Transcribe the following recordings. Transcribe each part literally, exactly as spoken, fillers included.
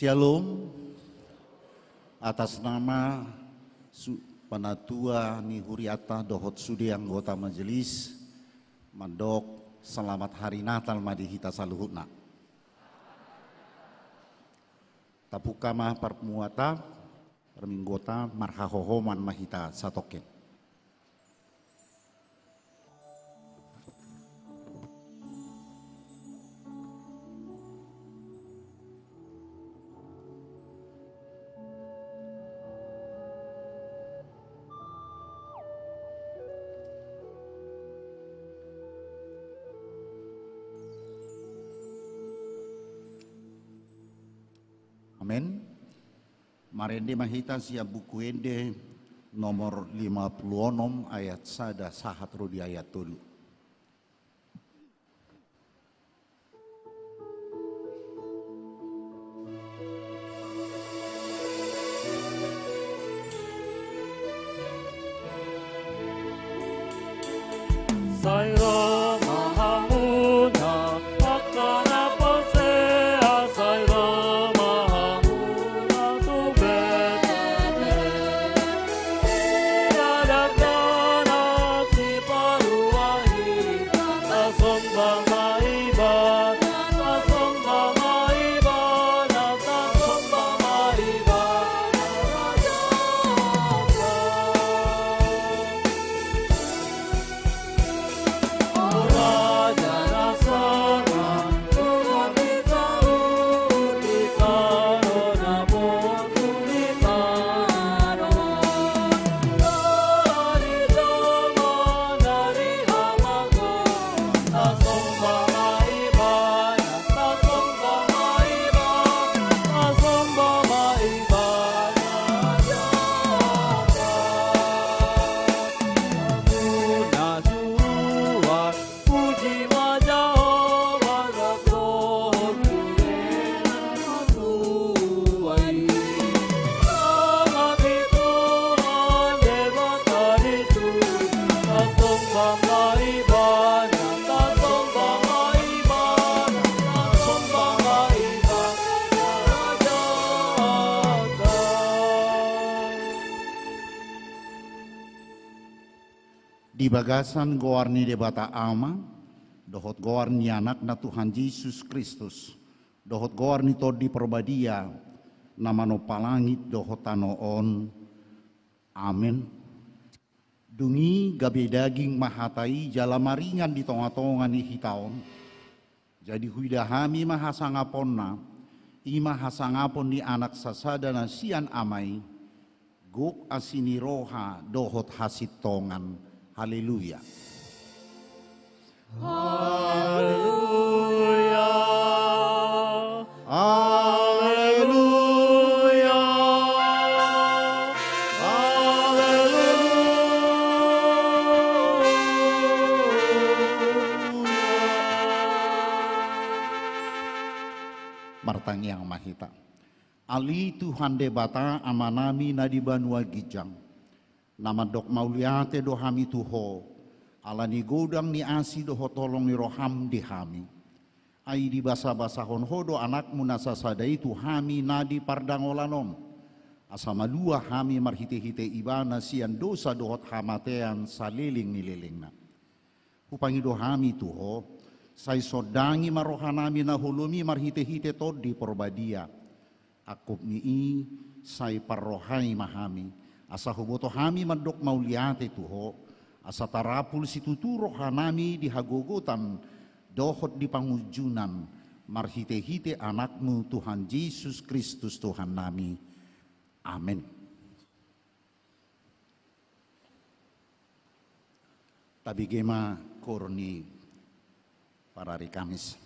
Syalom. Atas nama su-, panatua ni huriata dohot sude anggota majelis, mandok selamat hari Natal ma di hita saluhutna. Tapungka ma parmuata, parmingguta, marhahohoman ma hita satongkin. Amen. Marende ma hita sian Buku Ende nomor lima puluh onom ayat sada sahat ro di ayat tolu. Sai ro ma hamuna, angka na porsea, sai ro ma hamuna tu Betlehem. Ia dakdanak siparuahi, tasomba ma Ibana, tasomba ma Ibana, tasomba ma Ibana. Di bagasan goar ni Debata Ama, dohot goar ni Anakna Tuhan Jesus Kristus, dohot goar ni Tondi Parbadia, na manompa langit dohot tano on. Amen. Dung i gabe daging ma hata i jala maringan di tonga-tonga ni hita on. Jadi huida hami ma hasangaponna, i ma hasangapon ni Anak sasada na sian Ama i, gok asi ni roha dohot hasintongan. Haleluya. Haleluya. Haleluya. Haleluya. Martangiang ma hita. Ale Tuhan Debata Amanami na di banua ginjang, na mandok mauliate do hami tu Ho, ala ni godang ni asi dohot holong ni roham di hami. Ai dibasabasahon Ho do Anakmu na sasada i tu hami na di pardangolan on, asa malua hami marhitehite Ibana sian dosa dohot hamatean saleleng ni lelengna. Hupangido hami tu Ho, sai sondangi ma rohanami na holom i marhitehite Tondi Porbadia. Angkup ni i sai parrohai ma hami, asa huboto hami mandok mauliate tu Ho, asa tarapul situtu rohanami di hagogotan dohot di pangunjunan, marhitehite Anakmu Tuhan Jesus Kristus Tuhannami. Amen. Tabege ma koor ni parari Kamis.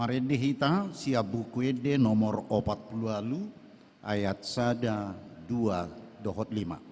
Marende hita sian Buku Ende nomor opat pulu ualu, ayat sada, dua, dohot lima.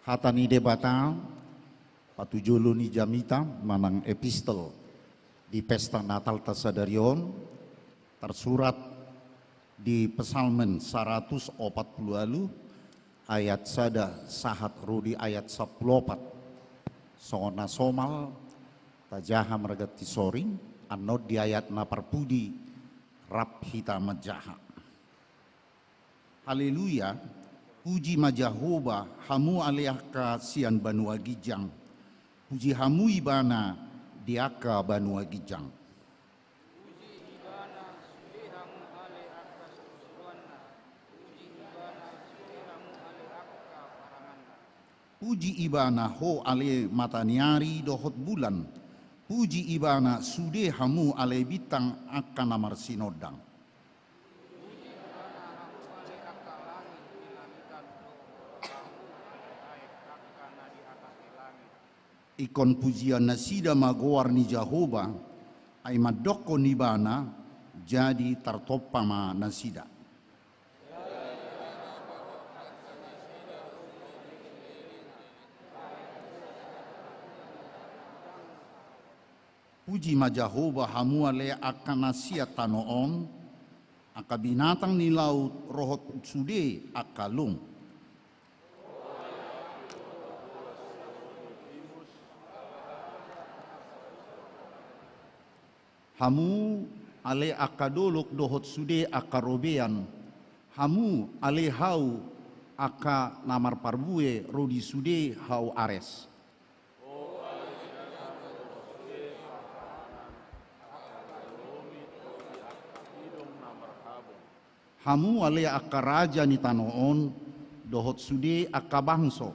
Hata ni Debata, patujolo ni jamita manang epistel di pesta Natalta sadari on, tarsurat di Psalmen saratus opat pulu ualu, ayat sada sahat ro di ayat sampulu opat. Songon na somal, tajaha marganti soring, annon di ayat na parpudi rap hita manjaha. Haleluya, puji ma Jahowa, hamu ale angka sian banua ginjang, puji hamu Ibana di angka banua ginjang. Puji Ibana, sude hamu ale angka surusuruanna. Puji Ibana, sude hamu ale angka paranganna. Puji Ibana, ho ale mata ni ari dohot bulan. Puji Ibana, sude hamu ale bintang angka na marsinondang. Puji Ibana, hamu ale angka langit ni langitan dohot hamu ale aek angka na di atas ni langit. Ingkon pujion nasida ma goar ni Jahowa, ai mandokkon Ibana, jadi tartompa ma nasida. Puji ma Jahowa, hamu ale angka na sian tano on, angka binatang ni laut dohot sude angka long. Hamu ale angka dolok dohot sude angka robean, hamu ale hau angka na marparbue ro di sude hau Ares. Hamu ale angka raja ni tano on, dohot sude angka bangso,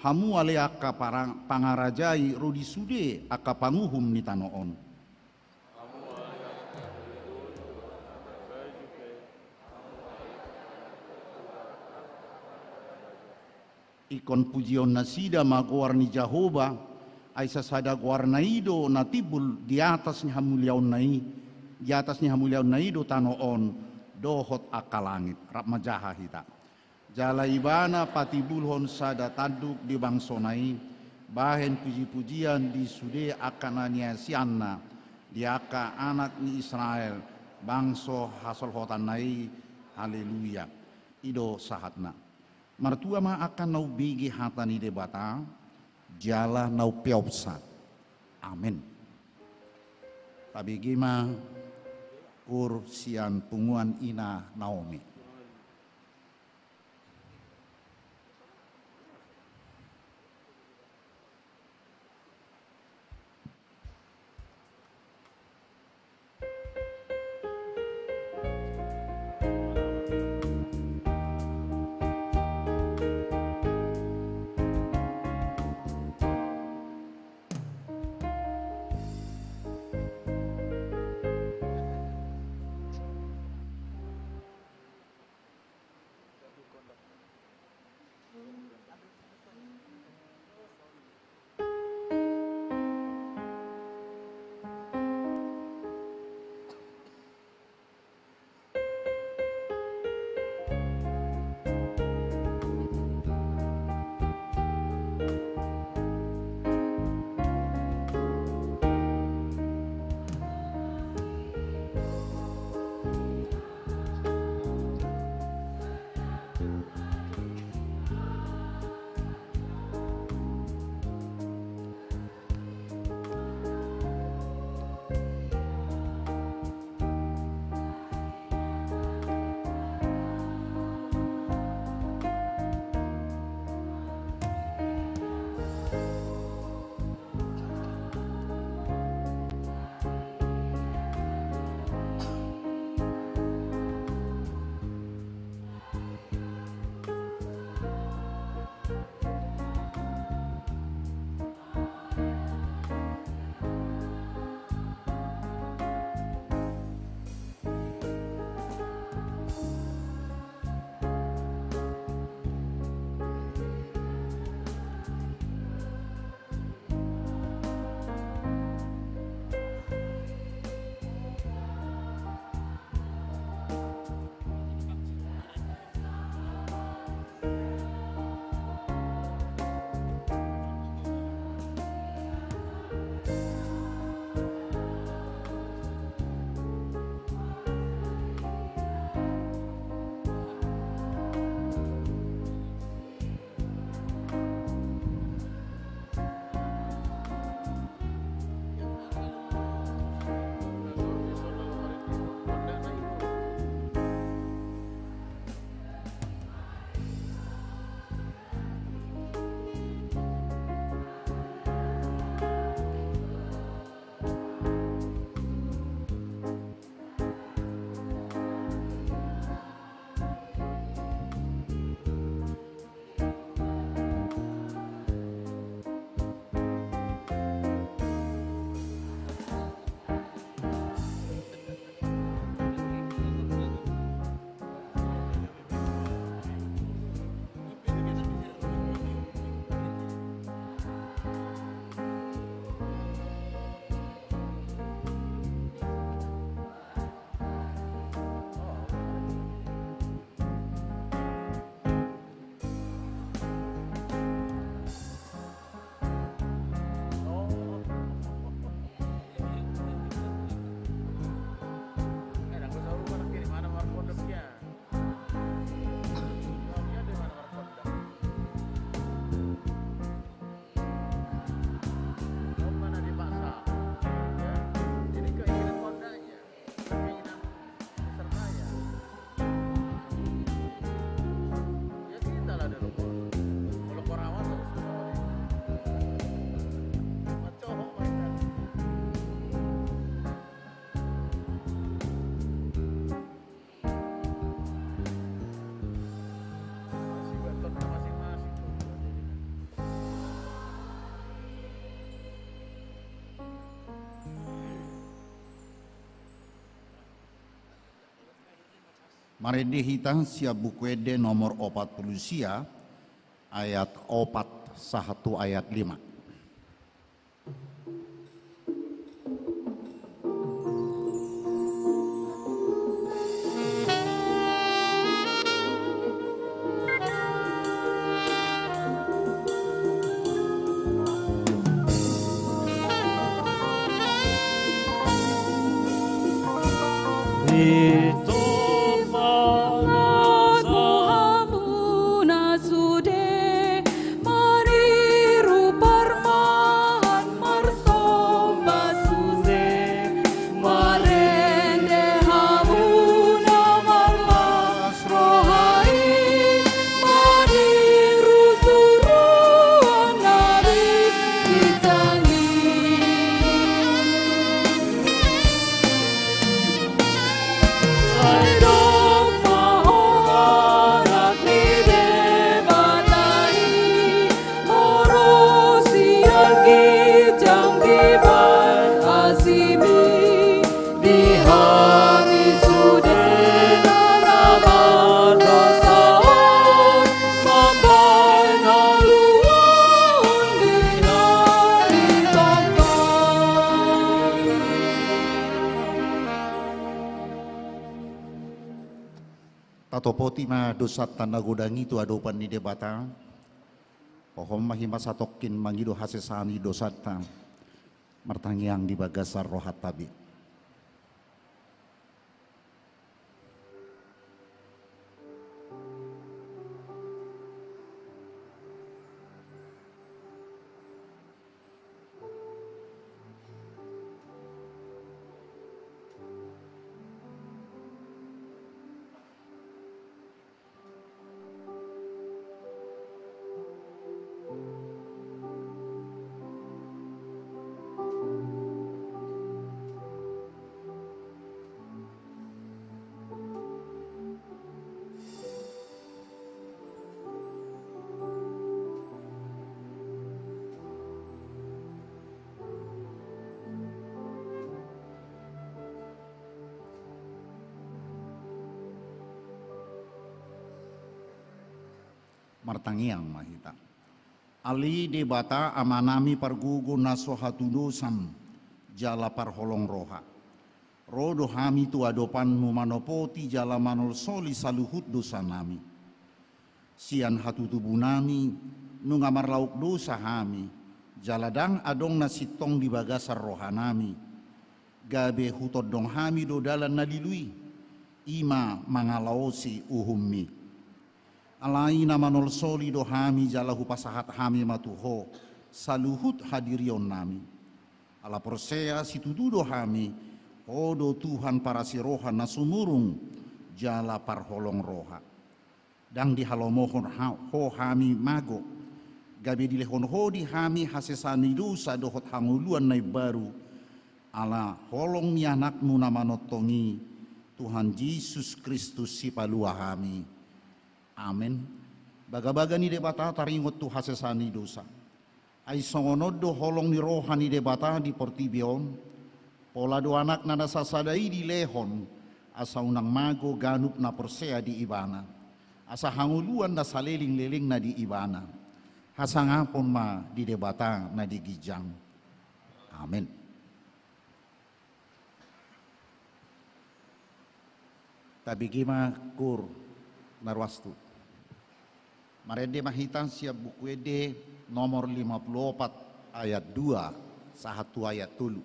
hamu ale angka parang-, pangarajai ro di sude angka panguhum ni tano on. Ingkon pujion nasida ma goar ni Jahowa, ai sasada goarna i do na timbul di atas ni hamuliaonna i, di atas ni hamuliaonna i do tano on, dohot angka langit. Rap manjaha hita. Jala Ibana patimbulhon sada tanduk di bangsona i, bahen pujipujian di sude angka na niasianna, di angka anak ni Israel, bangso hasolhotanna i. Haleluya. I do sahatna. Martua ma angka na umbege hata ni Debata, jala na umpeopsa. Amen. Tabege ma ur sian punguan ina Naomi. Marende hita sian Buku Ende nomor opat pulu sia, ayat opat sahat tu ayat lima. Ito ma na so hamu na sude maniru parmahan marsomba sude, marende hamu na marlas roha i, maniru suruan na di ginjang i. Sai domma ho anak ni Debata i, molo sian ginjang dibaen asimi di hami sude na mardosa on, mambaen haluaon di hami Tuhan. Tatopoti ma dosanta na godang i tu adopan ni Debata. Hohom ma hima satongkin mangido hasesaan ni dosanta. Martangiang di bagasan rohanta be. Martangiang ma hita. Ale Debata Amanami pargogo na so hatudosan jala parholong roha. Ro do hami tu adopanmu manopoti jala manolsoli saluhut dosanami. Sian hatutubunami, nunga marlaok dosa hami, jala ndang adong na sintong di bagasan rohanami. Gabe hutondong hami do dalan na lilu i, i ma mangalaosi uhummi. Alai na manolsoli do hami jala hupasahat hami ma tu Ho saluhut hadirionnami. Ala porsea situtu do hami, Ho do Tuhan parasiroha na sumurung jala parholong roha. Ndang dihalomohon ha-, Ho hami mago, gabe dilehon Ho di hami hasesaan ni dosa dohot hangoluan na imbaru, ala holong ni Anakmu na manongtong i, Tuhan Jesus Kristus Sipalua hami. Amen. Bagabaga ni Debata taringot tu hasesaan ni dosa. Ai songon on do holong ni roha ni Debata di portibi on, pola do Anakna na sasada i dilehon, asa unang mago ganup na porsea di Ibana, asa hangoluan na salelenglelengna di Ibana. Hasangapon ma di Debata na di ginjang. Amen. Tabege ma koor na ruas tu. Marende ma hita sian Buku Ende nomor lima pulu opat ayat dua sahat tu ayat tolu.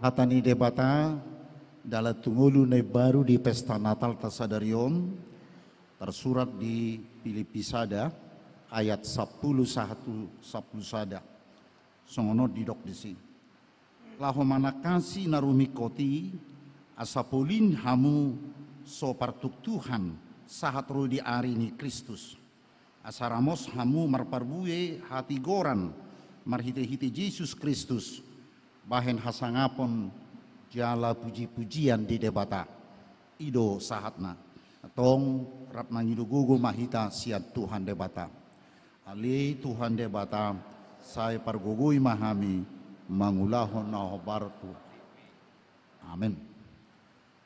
Hata ni Debata, dalan tu ngolu na imbaru di pesta Natalta sadari on, tarsurat di Pilippi sada ayat sampulu sahat tu sampulu sada. Songon on didok disi. Laho manangkasi na rumingkot i, asa polin hamu so partuktuhan sahat ro di ari ni Kristus. Asa ramos hamu marparbue hatigoran marhitehite Jesus Kristus, bahen hasangapon jala pujipujian di Debata. I do sahatna. Antong rap mangido gogo ma hita sian Tuhan Debata. Ale Tuhan Debata, sai pargogoi ma hami, mangulahon na hombar tu. Amen.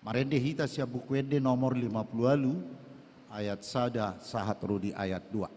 Marende hita sian Buku Ende nomor lima pulu ualu, ayat sada sahat ro di ayat dua.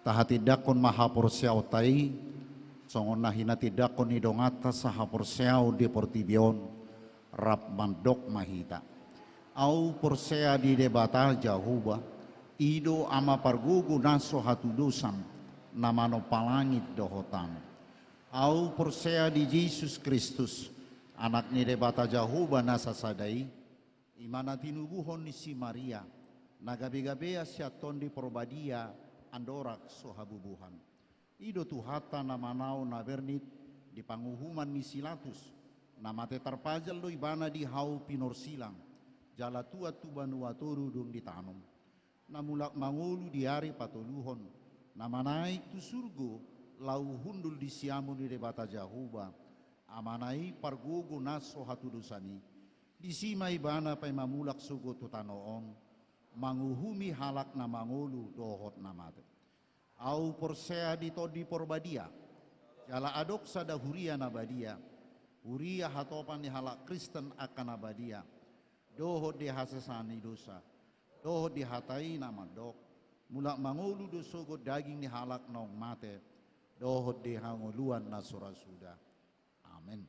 Tahatindangkon ma haporseaonta i, songon na hinatindangkon ni donganta sahaporseaon di portibi on, rap mandok ma hita. Ahu porsea di Debata Jahowa, i do Ama pargogo na so hatudosan, na manompa langit dohot tano. Ahu porsea di Jesus Kristus, Anak ni Debata Jahowa na sasada i, i ma na tinubuhon ni si Maria, na gabegabean sian Tondi Porbadia, andorang so habubuhan. I do Tuhanta na manaon na bernit di panguhuman ni si Latus, na mate tarpajal do ibana di hau pinorsilang, jala tuat tu banua toru dung ditanom. Na mulak mangolu di ari patoluhon, na manaek tu surgo, laho hundul di siamun ni Debata Jahowa, Amana i pargogo na so hatudosan i. Disi ma ibana paima mulak sogot tu tano on, manguhumi halak na mangolu dohot na mate. Ahu porsea di Tondi Porbadia, jala adong sada huria na badia, huria hatopan ni halak Kristen angka na badia, dohot di hasesaan ni dosa, dohot di hata i na mandok, mulak mangolu do sogot daging ni halak naung mate, dohot di hangoluan na so ra suda. Amen.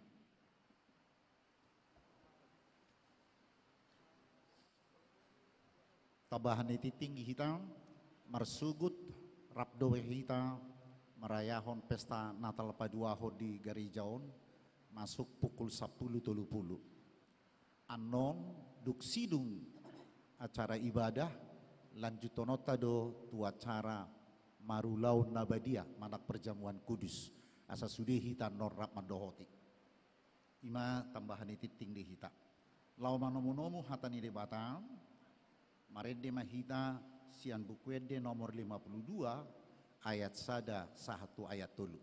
Tambahan ni tingting di hita, marsogot rap dope hita marayahon pesta Natal paduahon di gareja on, masuk pukul sampulu tolu pulu. Annon, dung sidung acara ibadah, lanjuthononta do tu acara marulaon na badia, manang perjamuan kudus, asa sude hita annon rap mandohoti. I ma tambahan ni tingting di hita. Laho manomunomu hata ni Debata, marende ma hita sian Buku Ende nomor lima pulu dua, ayat sada sahat tu ayat tolu.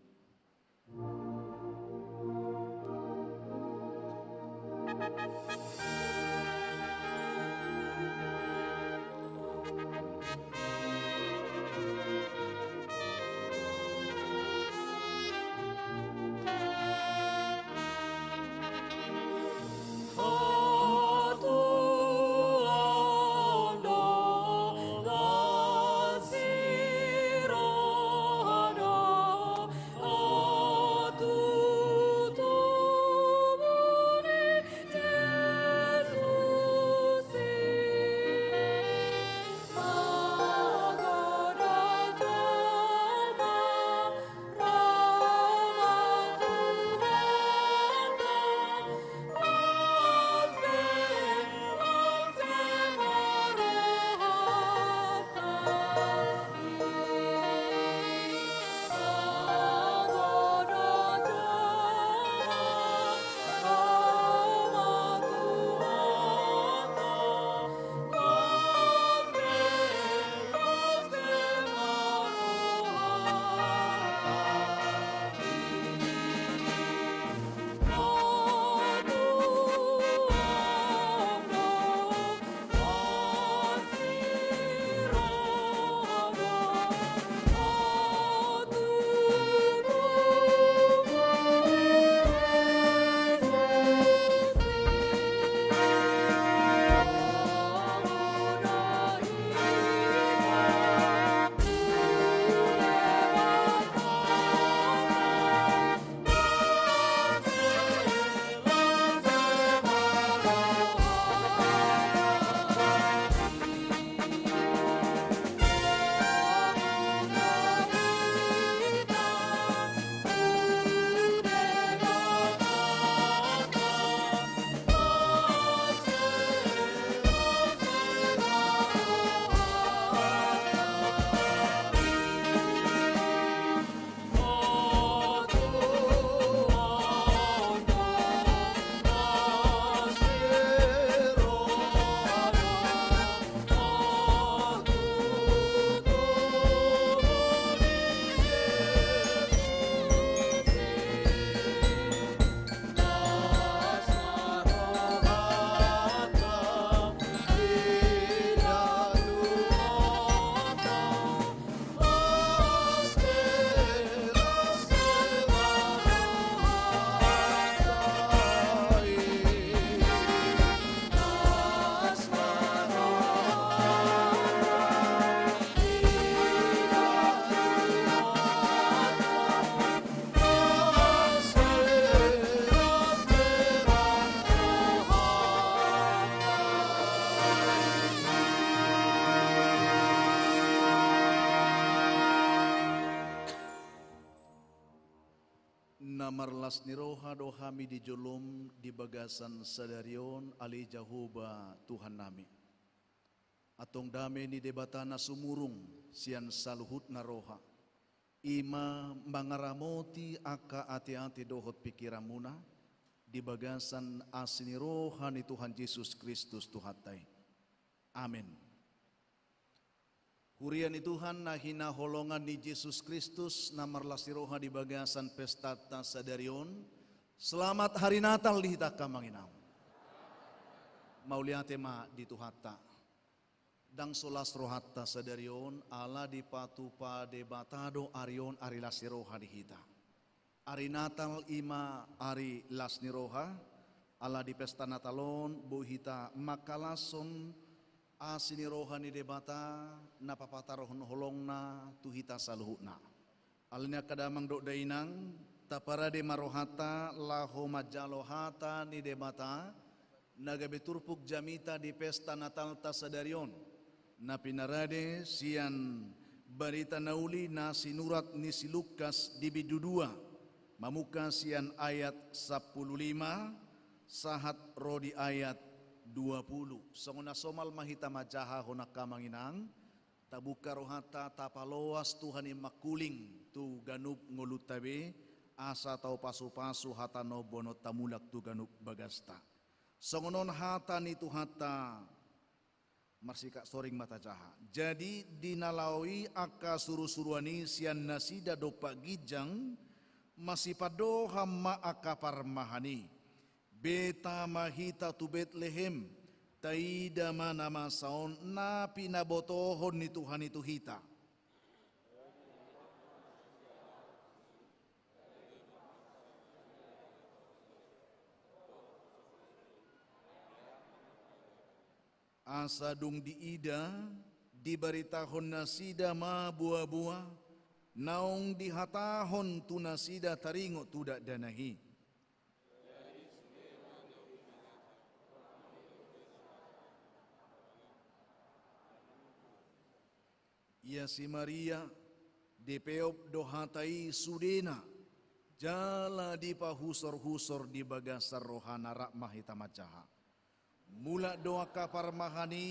Na marlas ni roha do hami di jolom di bagasan sadari on, ale Jahowa Tuhannami. Antong dame ni Debata na sumurung sian saluhutna roha, i ma mangaramoti angka ateate dohot pingkiranmuna di bagasan asi ni roha ni Tuhan Jesus Kristus Tuhanta i. Amen. Huria ni Tuhan na hinaholongan ni Jesus Kristus, na marlas ni roha di bagasan pestanta sadari on. Selamat Hari Natal di hita angka amang inang. Mauliate ma di Tuhanta. Ndang so las rohanta sadari on ala dipatupa Debata do ari on ari las ni roha di hita. Ari Natal i ma ari las ni roha, ala di pesta Natal on boi hita mangkalashon asi ni roha ni Debata na papatarhon holongna tu hita saluhutna. Alani i angka damang dohot dainang, taparade ma rohanta laho manjalo hata ni Debata, na gabe turpuk jamita di pesta Natalta sadari on, na pinarade sian Barita Na Uli na sinurat ni si Lukas di bindu dua, mamungka sian ayat sampulu lima sahat ro di ayat dua pulu. Songon na somal ma hita manjahahon angka amang inang, tabuka rohanta, tapaloas Tuhan i mangkuling tu ganup ngolunta be, asa taupasupasu hata na umboan on tamulak tu ganup bagasta. Songon on hata ni Tuhanta, marsikak soring ma tajaha. Jadi di na laho i angka surusuruan i sian nasida dompak ginjang, masipandohan ma angka parmahan i. Beta ma hita tu Betlehem, taida ma na masa on na pinabotohon ni Tuhan i tu hita. Asa dung diida, dibaritahon nasida ma boaboa naung dihatahon tu nasida taringot tu dakdanak i. Ia si Maria, dipeop do hata i sudena, jala dipahusorhusor di bagasan rohana. Rap ma hita manjaha. Mulak do angka parmahan i,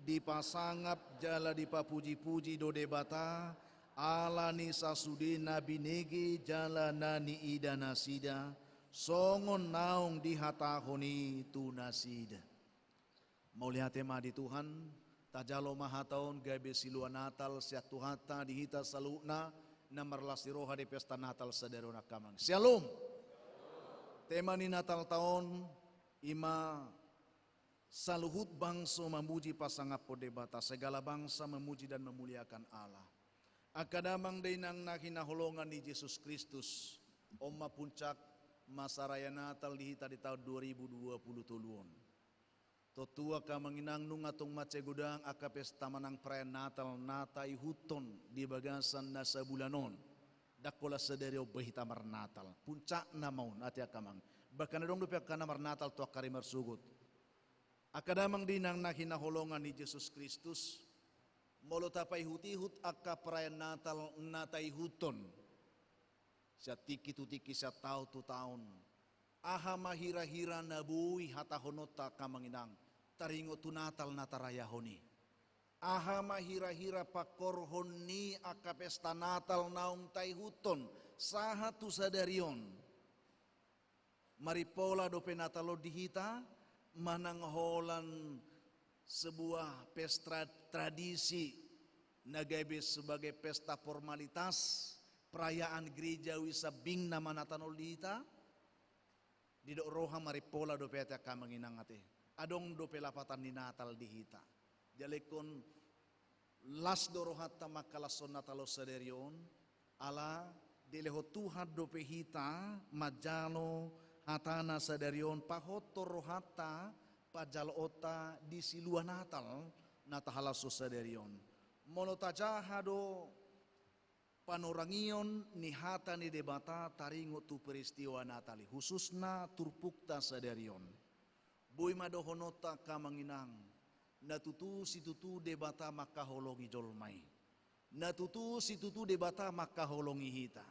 dipasangap jala dipapujipuji do Debata, ala ni sasude na binege jala na niida nasida, songon naung dihatahon i tu nasida. Mauliate ma di Tuhan, tajalo ma hata on gabe silua Natal sian Tuhanta di hita saluhutna, na marlas ni roha di pesta Natal sadari on angka amang. Syalom. Tema ni Natalta on, i ma saluhut bangso mamuji pasangaphon Debata, segala bangsa memuji dan memuliakan Allah. Angka damang dainang na hinaholongan ni Jesus Kristus, on ma puncak masa raya Natal di hita di taon dua ribu dua puluh tolu on. Tontu angka amang inang nunga tong mansai godang angka pesta manang perayaan Natal na taihuthon di bagasan na sabulan on. Ndang holan sadari on be hita marnatal. Puncakna ma on ate angka amang. Bahkan adong dope angka na marnatal tu angka ari marsogot. Angka damang dainang na hinaholongan ni Jesus Kristus, molo tapaihutihut angka perayaan Natal na taihuthon sian tingki tu tingki, sian taon tu taon, aha ma hirahira na boi hatahononta angka amang inang taringot tu Natal na tarayahon i? Aha ma hirahira pangkorhon ni angka pesta Natal naung taihuthon sahat tu sadari on? Marimpola dope Natal on di hita manang holan sebuah pesta tradisi na gabe sebagai pesta formalitas, perayaan gerejawi sambing nama Natal on di hita? Didok roha marimpola dope ate angka amang inang ate. Adong dope lapatan ni Natal di hita. Jala ingkon las do rohanta mangkalashon Natal on sadari on, ala dilehon Tuhan dope hita manjalo hatana sadari on, pahothon rohanta panjaloonta di silua Natal na tahalashon sadari on. Molo tajaha do panorangion ni hata ni Debata taringot tu peristiwa Natal i, khususna turpukta sadari on. Boi ma dohononta angka amang inang, na tutu situtu Debata mangkaholongi jolma i. Na tutu situtu Debata mangkaholongi hita.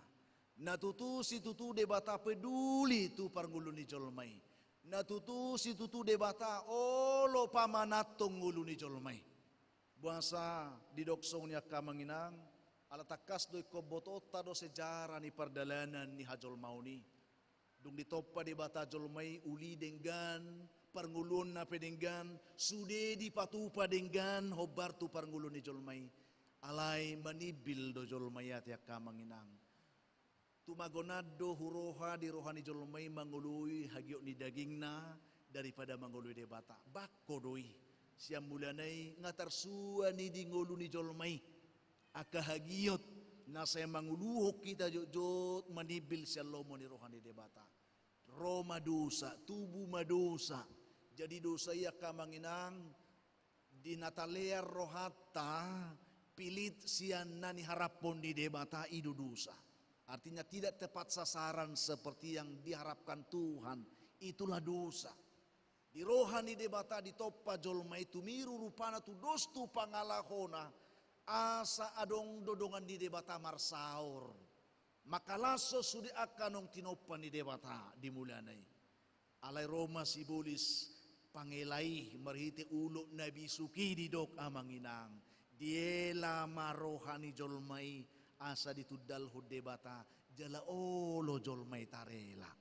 Na tutu situtu Debata peduli tu parngoluon ni jolma i. Na tutu situtu Debata olo pamananhon ngolu ni jolma i. Boasa didok songon i angka amang inang, ala tangkas do ingkon botoonta do sejarah ni pardalanan ni hajolmaon i. Dung ditompa Debata jolma i, uli denggan, parngoluonna pe denggan, sude dipatupa denggan hombar tu parngoluon ni jolma i. Alai manimbil do jolma i ate angka amang inang. Tumagonan do huroha di roha ni jolma i mangoloi hagiot ni dagingna daripada mangoloi Debata. Bangko do i. Sian mulana i nga tarsuan i di ngolu ni jolma i angka hagiot na sai manguluhon hita jotjot manimbil sian lomo ni roha ni Debata. Ro ma dosa, tubu ma dosa. Jadi dosa i angka amang inang, di na talean rohanta, pilit sian na niharaphon ni Debata, i do dosa. Artinya tidak tepat sasaran seperti yang diharapkan Tuhan, itulah dosa. Di roha ni Debata ditompa jolma i tumiru rupana tu dos tu pangalahona, asa adong do dongan ni Debata marsaor. Mangkalashon sude angka naung tinompa ni Debata di mulana i. Alai ro ma sibolis pangela i marhite ulok na bisuk i didok amang inang. Diela ma roha ni jolma i asa ditundalhon Debata, jala olo jolma i tarela.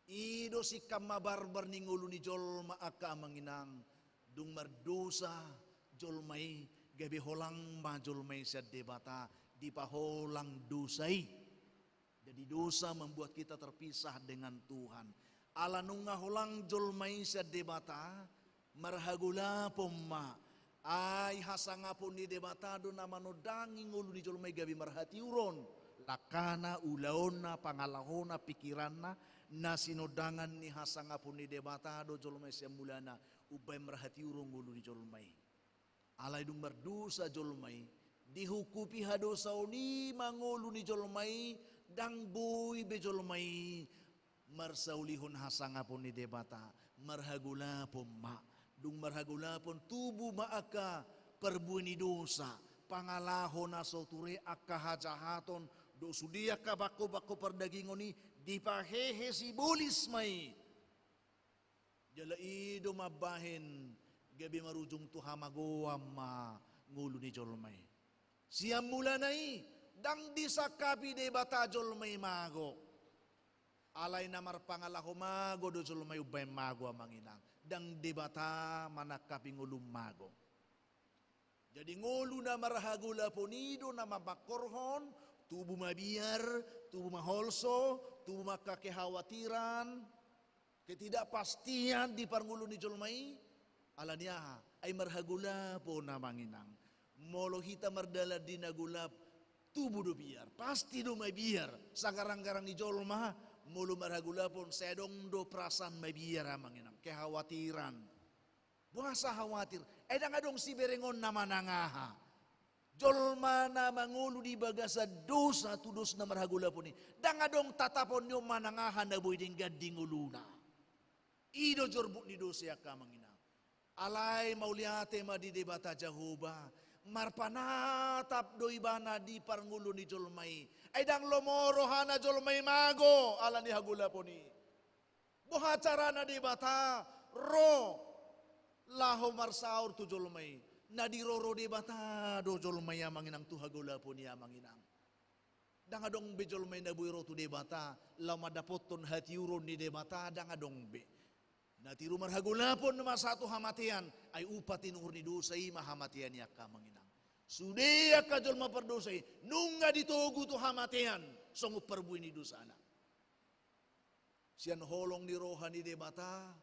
I do singkam mabarbar ni ngolu ni jolma angka amang inang. Dung mardosa jolma i, gabe holang ma jolma i sian Debata, dipaholang dosa i. Jadi dosa membuat kita terpisah dengan Tuhan. Ala nunga holang jolma i sian Debata, marhagolapon ma. Ai hasangapon ni Debata do na manondangi ngolu ni jolma i gabe marhatiuron. Langkana, ulaonna, pangalahona, pikiranna, na sinondangan ni hasangapon ni Debata do jolma i sian mulana, umbaen marhatiuron ngolu ni jolma i. Alai dung mardosa jolma i, dihungkupi hadosaon i ma ngolu ni jolma i, ndang boi be jolma i marsaulihon hasangapon ni Debata, marhagolapon ma. Dung marhagolapon, tubu ma angka parbue ni dosa, pangalaho na so ture, angka hajahaton, dohot sude angka bangkobangko pardagingon i, dipahehe sibolis ma i. Jala i do mambahen gabe marujung tu hamagoan ma ngolu ni jolma i. Sian mulana i, ndang disangkapi Debata jolma i mago. Alai na marpangalaho mago do jolma i umbahen mago amang inang. Ndang Debata manangkapi ngolum mago. Jadi ngolu na marhagolapon i do na mamangkorhon, tubu mabiar, tubu maholso, tubu ma angka kekhawatiran, ketidakpastian di parngoluon ni jolma i, ala ni aha, ai marhagolapon amang inang. Molo hita mardalan di na golap, tubu do biar, pasti do mabiar, sagaranggarang ni jolma, molo marhagolapon, sai adong do perasaan mabiar amang inang, kekhawatiran. Boasa khawatir? Ai ndang adong siberengonna manang aha. Jolma na mangolu di bagasan dosa tu dos na marhagolapon i, ndang adong tatapon ni on manang aha na boi denggan di ngoluna. I do jorbut ni dosa i angka amang inang. Alai mauliate ma di Debata Jahowa, marpanatap do Ibana di parngoluon ni jolma i. Ai ndang lomo rohana jolma i mago ala ni hagolapon i. Boha carana Debata ro laho marsaor tu jolma i? Na diroro Debata do jolma i amang inang tu hagolapon i amang inang. Ndang adong be jolma i na boi ro tu Debata laho mandapothon hatiuron ni Debata, ndang adong be. Na tiru marhagolapon ma sahat tu hamatean, ai upa tinuhor ni dosa i ma hamatean i angka amang inang. Sude angka jolma pardosa i nunga ditogu tu hamatean songon parbue ni dosana. Sian holong ni roha ni Debata,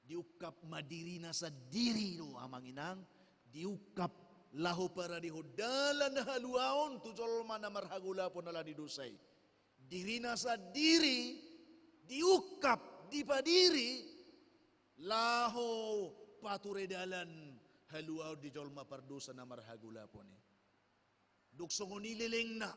diungkap ma dirina sandiri do amang inang, diungkap laho paradehon dalan haluaon tu jolma na marhagolapon ala ni dosa i. Dirina sandiri diungkap, dipadiri, laho pature dalan haluaon di jolma pardosa na marhagolapon i. Dung songon i lelengna,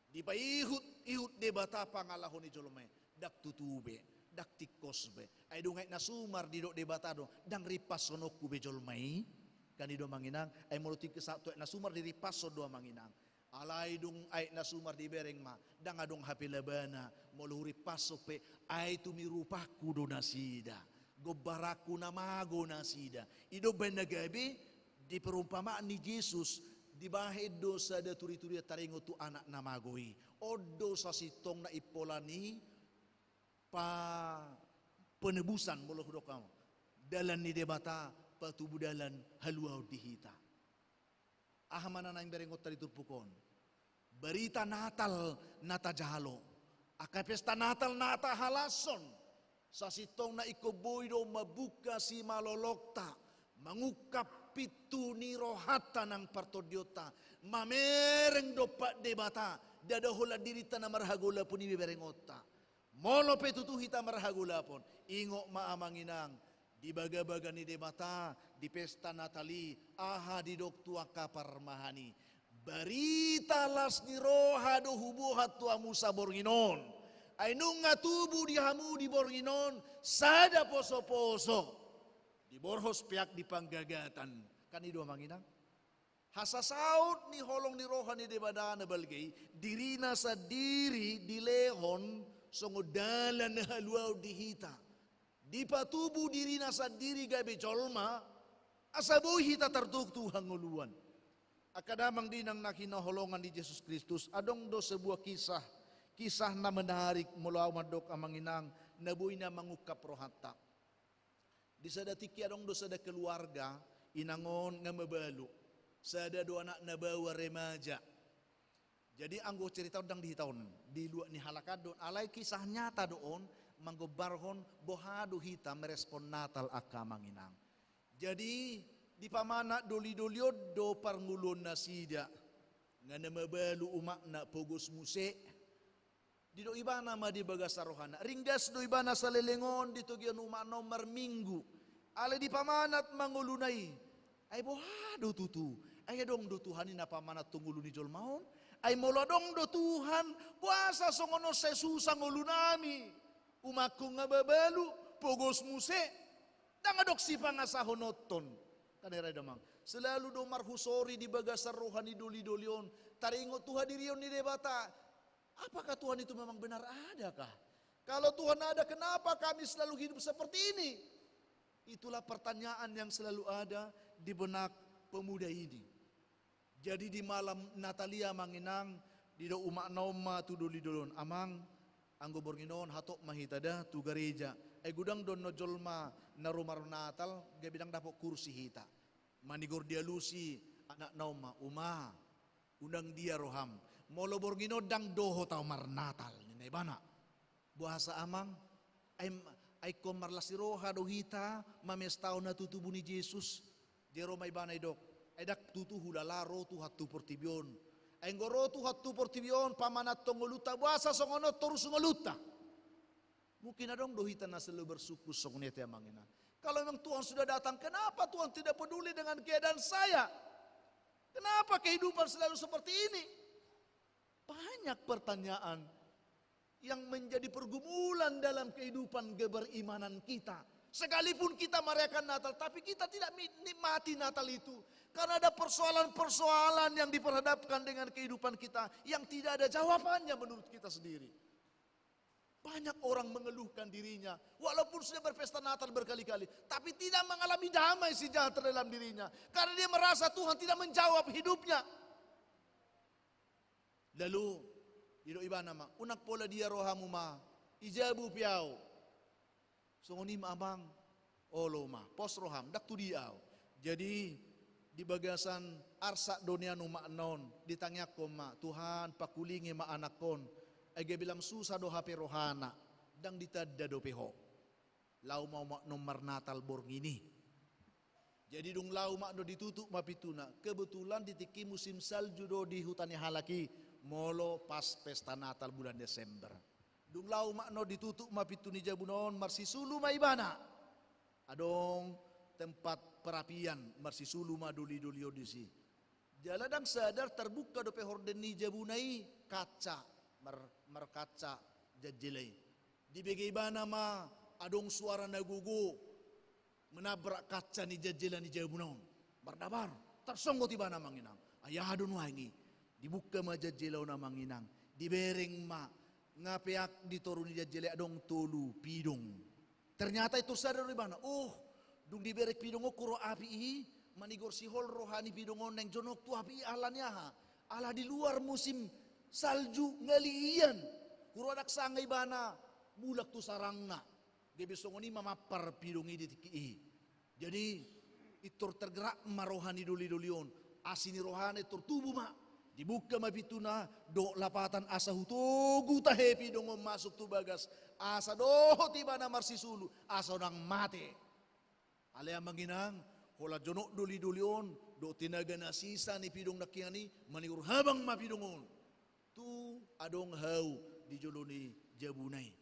dipaihutihut Debata pangalaho ni jolma i, ndang tutu be, ndang tingkos be. Ai dung aek na sumar didok Debata do, ndang rimpashononku be jolma i. Kan i do amang inang, ai molo tingki sahat tu aek na sumar dirimpashon do amang inang. Alai dung aek na sumar dibereng ma, ndang adong hape labana, molo hurimpashon pe, ai tumirupangku do nasida, gombaranku na mago nasida. I do umbahen na gabe, di perumpamaan ni Jesus, dibahen do sada turituri taringot tu anak na mago i. On do sasintongna impola ni pa-, penebusan, molo hudok hamu. Dalan ni Debata, patubu dalan haluaon di hita. Aha ma na naeng berengonta di turpuk on? Barita Natal na tajalo. Angka pesta Natal na tahalashon. Sasintongna ingkon boi do mambuka simalolongta, mangungkap pintu ni rohanta nang partondionta, mamereng dompak Debata, ndada holan dirinta na marhagolapon i be berengonta. Molo pe tutu hita marhagolapon, ingot ma amang inang, di bagabaga ni Debata, di pesta Natal i, aha didok tu angka parmahan i. Barita las ni roha do huboan tu hamu saborngin on. Ai nunga tubu di hamu di borngin on, sada posoposo. Diborhos peak di panggagatan. Kan i do amang inang. Hasasaut ni holong ni roha ni Debata na balga i, dirina sandiri dilehon songon dalan na haluaon di hita. Dipatubu dirina sandiri gabe jolma, asa boi hita tartog tu hangoluan. Angka damang dainang na hinaholongan ni Jesus Kristus, adong do sebuah kisah, kisah na menarik molo au mandok amang inang, na boi na mangungkap rohanta. Di sada tingki adong do sada keluarga, inang on nga mabalu. Sada do anakna baoa remaja. Jadi anggo cerita on ndang di hita on, di luat ni halak an do on, alai kisah nyata do on, manggombarhon boha do hita merespon Natal angka amang inang. Jadi dipamanat dolidoli on do parngoluon nasida. Nga na mabalu umakna pogos muse. Didok ibana ma di bagasan rohana. Ringgas do ibana saleleng on di togian umakna on marminggu. Alai dipamanat ma ngoluna i. Ai boha do tutu? Ai adong do Tuhan i na pamanathon ngolu ni jolma on? Ai molo adong do Tuhan, boasa songon on sai susah ngolunami? Umakku nga mabalu, pogos muse. Ndang adong sipangasahononhon. Kan i ra damang. Selalu do marhusori di bagasan roha ni dolidoli on. Taringot tu hadirion ni Debata. Apakah Tuhan itu memang benar ada kah? Kalau Tuhan ada, kenapa kami selalu hidup seperti ini? Itulah pertanyaan yang selalu ada di benak pemuda ini. Jadi di malam Natal i amang inang, didok umakna on ma tu dolidoli on, "Amang, anggo borngin on hatop ma hita da tu gareja. Ai godang do annon jolma na ro marnatal, gabe ndang dapot kursi hita." Manigor dialusi anakna on ma, "Uma, unang dia roham. Molo borngin on ndang dohot au marnatal," ninna ibana. "Boasa amang? Ai, ai ingkon marlas ni roha do hita mamestahon na tutubu ni Jesus." Dia ro ma ibana didok, "Ai ndang tutu hulala ro Tuhan tu portibi on. Ai anggo ro Tuhan tu portibi on pamanathon ngolunta, boasa songon on torus ngolunta?" Mungkin adong do hita na selalu bersungkun songon i ate amang inang. Kalau memang Tuhan sudah datang, kenapa Tuhan tidak peduli dengan keadaan saya? Kenapa kehidupan selalu seperti ini? Banyak pertanyaan yang menjadi pergumulan dalam kehidupan keberimanan kita. Sekalipun kita merayakan Natal, tapi kita tidak mi-, nikmati Natal itu. Karena ada persoalan-persoalan yang diperhadapkan dengan kehidupan kita yang tidak ada jawabannya menurut kita sendiri. Banyak orang mengeluhkan dirinya, walaupun sudah berpesta Natal berkali-kali, tapi tidak mengalami damai sejahtera dalam dirinya, karena dia merasa Tuhan tidak menjawab hidupnya. Lalu, didok ibana ma, "Unang pola dia roham, Uma, i jabu pe au." "Songon i ma amang." "Olo ma, pos roham, ndang tu dia au." Jadi, di bagasan arsak do nian umakna on, ditangiangkon ma, "Tuhan, pangkulingi ma anakkon, ai gabe lam susah do hape rohana, ndang ditanda dope Ho." Laho ma umakna on marnatal borngin i. Jadi dung laho umakna on, ditutup ma pintuna. Kebetulan di tingki musim salju do di huta ni halak i, molo pas pesta Natal bulan Desember. Dung laho umakna on, ditutup ma pintu ni jabuna on, marsisulu ma ibana. Adong tempat perapian, marsisulu ma dolidoli on disi. Jala ndang sadar, tarbuka dope horden ni jabuna i, kaca, mar-, markaca janjela i. Dibege ibana ma adong suara na gogo, menabrak kaca ni janjela ni jabuna on. Mardabar, tarsonggot ibana amang inang. "Ai aha do nuaeng i?" Dibuka ma janjela on, amang inang. Dibereng ma, nga peak di toru ni janjela i adong tolu pidong. Ternyata intor sadar do ibana, oh, dung dibereng pidong on, hurang api i, manigor sihol roha ni pidong on naeng jonok tu api i, ala ni aha? Ala di luar musim salju, ngali hian. Hurang sanga ibana mulak tu sarangna. Gabe songon i ma mampar pidong i di tingki i. Jadi, intor tergerak ma roha ni doli-doli on. Asi ni rohana intor tubu ma. Dibuka ma pintuna, dohot lapatan, asa hutogu tahe pidong on masuk tu bagas. Asa dohot ibana marsisulu, asa unang mate. Alai amang inang, holan jonok doli-doli on, dohot tenaga na sisa ni pidong nangkiningan i, manigor habang ma pidong on. Tu adong hau di jolo ni jabuna i.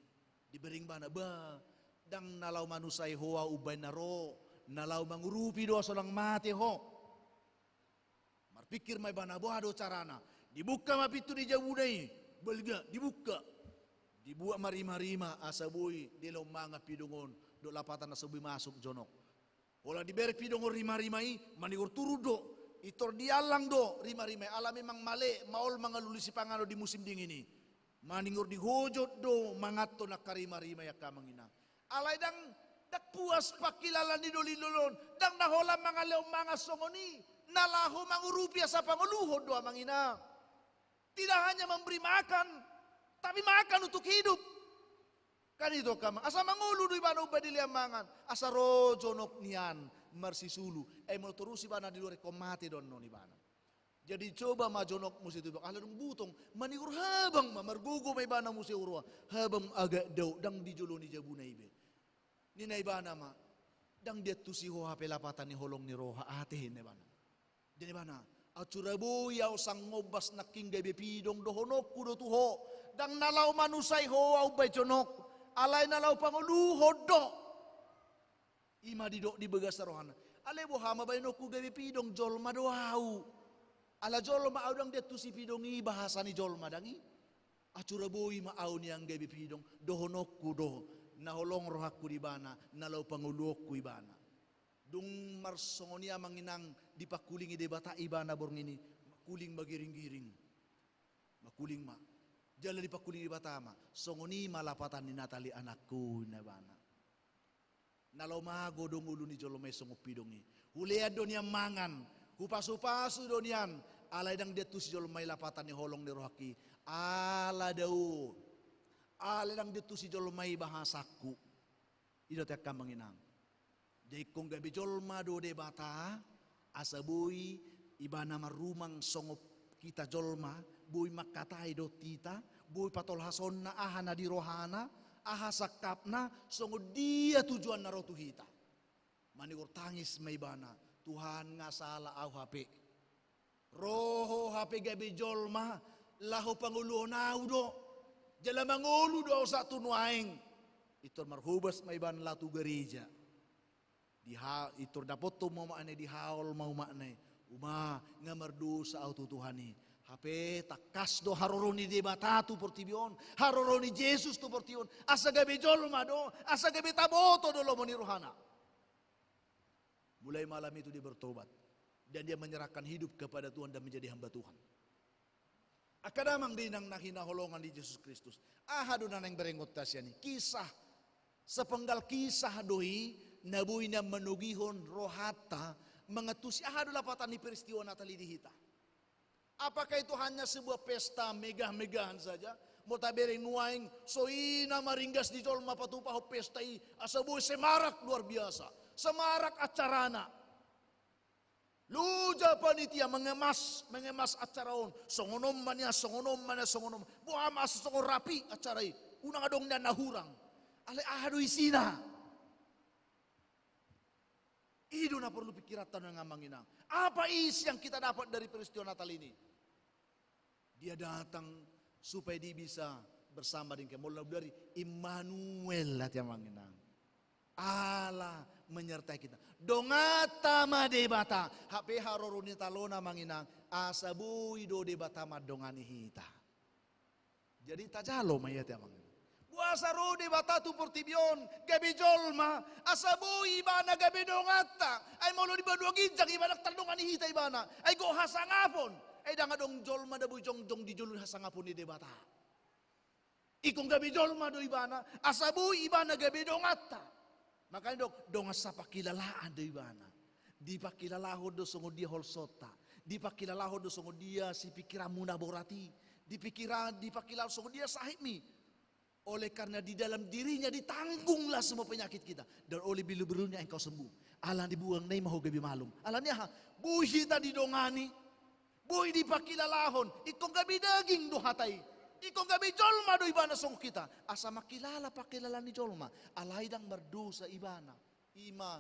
Dibereng ibana, bah, ndang na laho manusai ho ahu umbahen na ro, na laho mangurupi do asa unang mate ho. Marpingkir ma ibana, boha do carana. Dibuka ma pintu ni jabuna i, balga, dibuka. Dibuat ma rima-rima, asa boi dilehon mangan pidong on, dohot lapatan asa boi masuk jonok. Holan dibereng pidong on rima-rima i, manigor turun do, intor diallang do rima-rima i, ala memang male, maol mangalului sipanganon di musim dingin i. Manigor dihojot do manganhon angka rima-rima i, angka amang inang. Alai ndang, ndang puas pangkilalaan ni doli-doli on, ndang na holan mangalehon mangan songon i, na laho mangurupi asa pangoluhon do, amang inang. Tidak hanya memberi makan, tapi makan untuk hidup. Kan itu, angka amang. Asa mangolu do ibana umbahen dilehon mangan. Asa ro jonok nian marsisulu. Ai molo torus ibana di luar, ingkon mate do annon ibana. Jadi coba ma jonok muse tu bagas, ala dung butong, manigor habang ma, margogo ma ibana muse huroha. Habang agak daok, ndang di jolo ni jabuna i be. Ninna ibana ma, ndang diantusi ho hape lapatan ni holong ni roha, ate, ninna ibana. Ninna ibana, ahu hurang boi ahu sangombas nangkin gabe pidong, dohononku do tu ho. Ndang na laho manusai ho ahu umbahen jonok, alai na laho pangoluhon do. I ma didok di bagasan rohana. Alai boha ma baenonku gabe pidong, jolma do ahu. Ala jolma ahu ndang diantusi pidong i, bahasa ni jolma ndang i. Ahu hurang boi ma ahu nian gabe pidong, dohononku do, na holong rohangku di ibana, na laho pangoluhonku ibana. Dung marsongon i amang inang dipangkulingi Debata ibana borngin i, mangkuling ma giring-giring. Mangkuling ma. Jala dipangkulingi Debata ma, songon i ma lapatan ni Natal i anakku, ninna ibana. Na laho mago do ngolu ni jolma i songon pidong i. Hulean do nian mangan, hupasu-pasu do nian, alai ndang diantusi jolma i lapatan ni holong ni rohangki. Ala dao, ala ndang diantusi jolma i bahasangku. I do ate, angka amang inang. Jadi ingkon gabe jolma do Debata, asa boi ibana marrumang songon hita jolma, boi mangkatai dohot hita, boi patolhasonna aha na di rohana, aha sangkapna, songon dia tujuanna ro tu hita. Manigor tangis ma ibana, Tuhan, nga sala ahu hape. Ro ho hape gabe jolma, laho pangoluhon ahu do. Jala mangolu do ahu sahat tu nuaeng. Intor marhobas ma ibana laho tu gareja. Diha-, intor dapothon ma umakna i, dihaol ma umakna i. Uma, nga mardosa ahu tu Tuhan i. Hape tangkas do haroro ni Debata tu portibi on, haroro ni Jesus tu portibi on. Asa gabe jolma do, asa gabe taboto do lomo ni rohana. Mulai malam itu dia bertobat. Dan dia menyerahkan hidup kepada Tuhan dan menjadi hamba Tuhan. Angka damang dainang na hinaholongan ni Jesus Kristus. Aha do na naeng berengonta sian i? Kisah. Sepenggal kisah do i na boi nian manogihon rohanta mangantusi aha do lapatan ni peristiwa Natal i di hita. Apakah itu hanya sebuah pesta megah-megahan saja? Molo tabereng nuaeng, so i na maringgas di jolma patupahon pesta i, asa boi semarak luar biasa. Semarak acarana. Loja panitia mengemas, mengemas acara on. Songon on ma nian, songon on ma nian, songon on. Boha ma asa songon rapi acara i. Unang adong nian na hurang. Alai aha do isina? I do na porlu pingkiranta nuaeng, amang inang. Apa isi yang kita dapat dari peristiwa Natal ini? Dia datang supaya dia bisa bersama dengan kita. Molo na umdari, Immanuel, ate, amang inang. Allah menyertai kita. Donganta ma Debata. Hape haroro ni Natal on, amang inang, asa boi do Debata mandongani hita. Jadi tajalo ma i, ate, amang inang. Boasa ro Debata tu portibi on, gabe jolma, asa boi ibana gabe donganta. Ai molo di banua ginjang ibana tardongani hita ibana. Ai gok hasangapon. Ai ndang adong jolma na boi jongjong di jolo ni hasangapon ni Debata. Ingkon gabe jolma do ibana, asa boi ibana gabe donganta. Makanya didok, dongan sapangkilalaan do ibana. Dipangkilalahon do songon dia holsonta. Dipangkilalahon do songon dia sipingkiranmu na borat i. Dipingkira-, dipangkilalahon songon dia sahitmi. Oleh karena di dalam dirinya ditanggung lah semua penyakit kita. Dan oleh bulu-bulunya engkau sembuh. Ala ni buangna i ma ho gabe malum. Ala ni aha? Boi hita didongani. Boi dipangkilalahon. Ingkon gabe daging do hata i. Ingkon gabe jolma do ibana songon hita. Asa mangkilala pangkilalaan ni jolma. Alai ndang mardosa ibana. I ma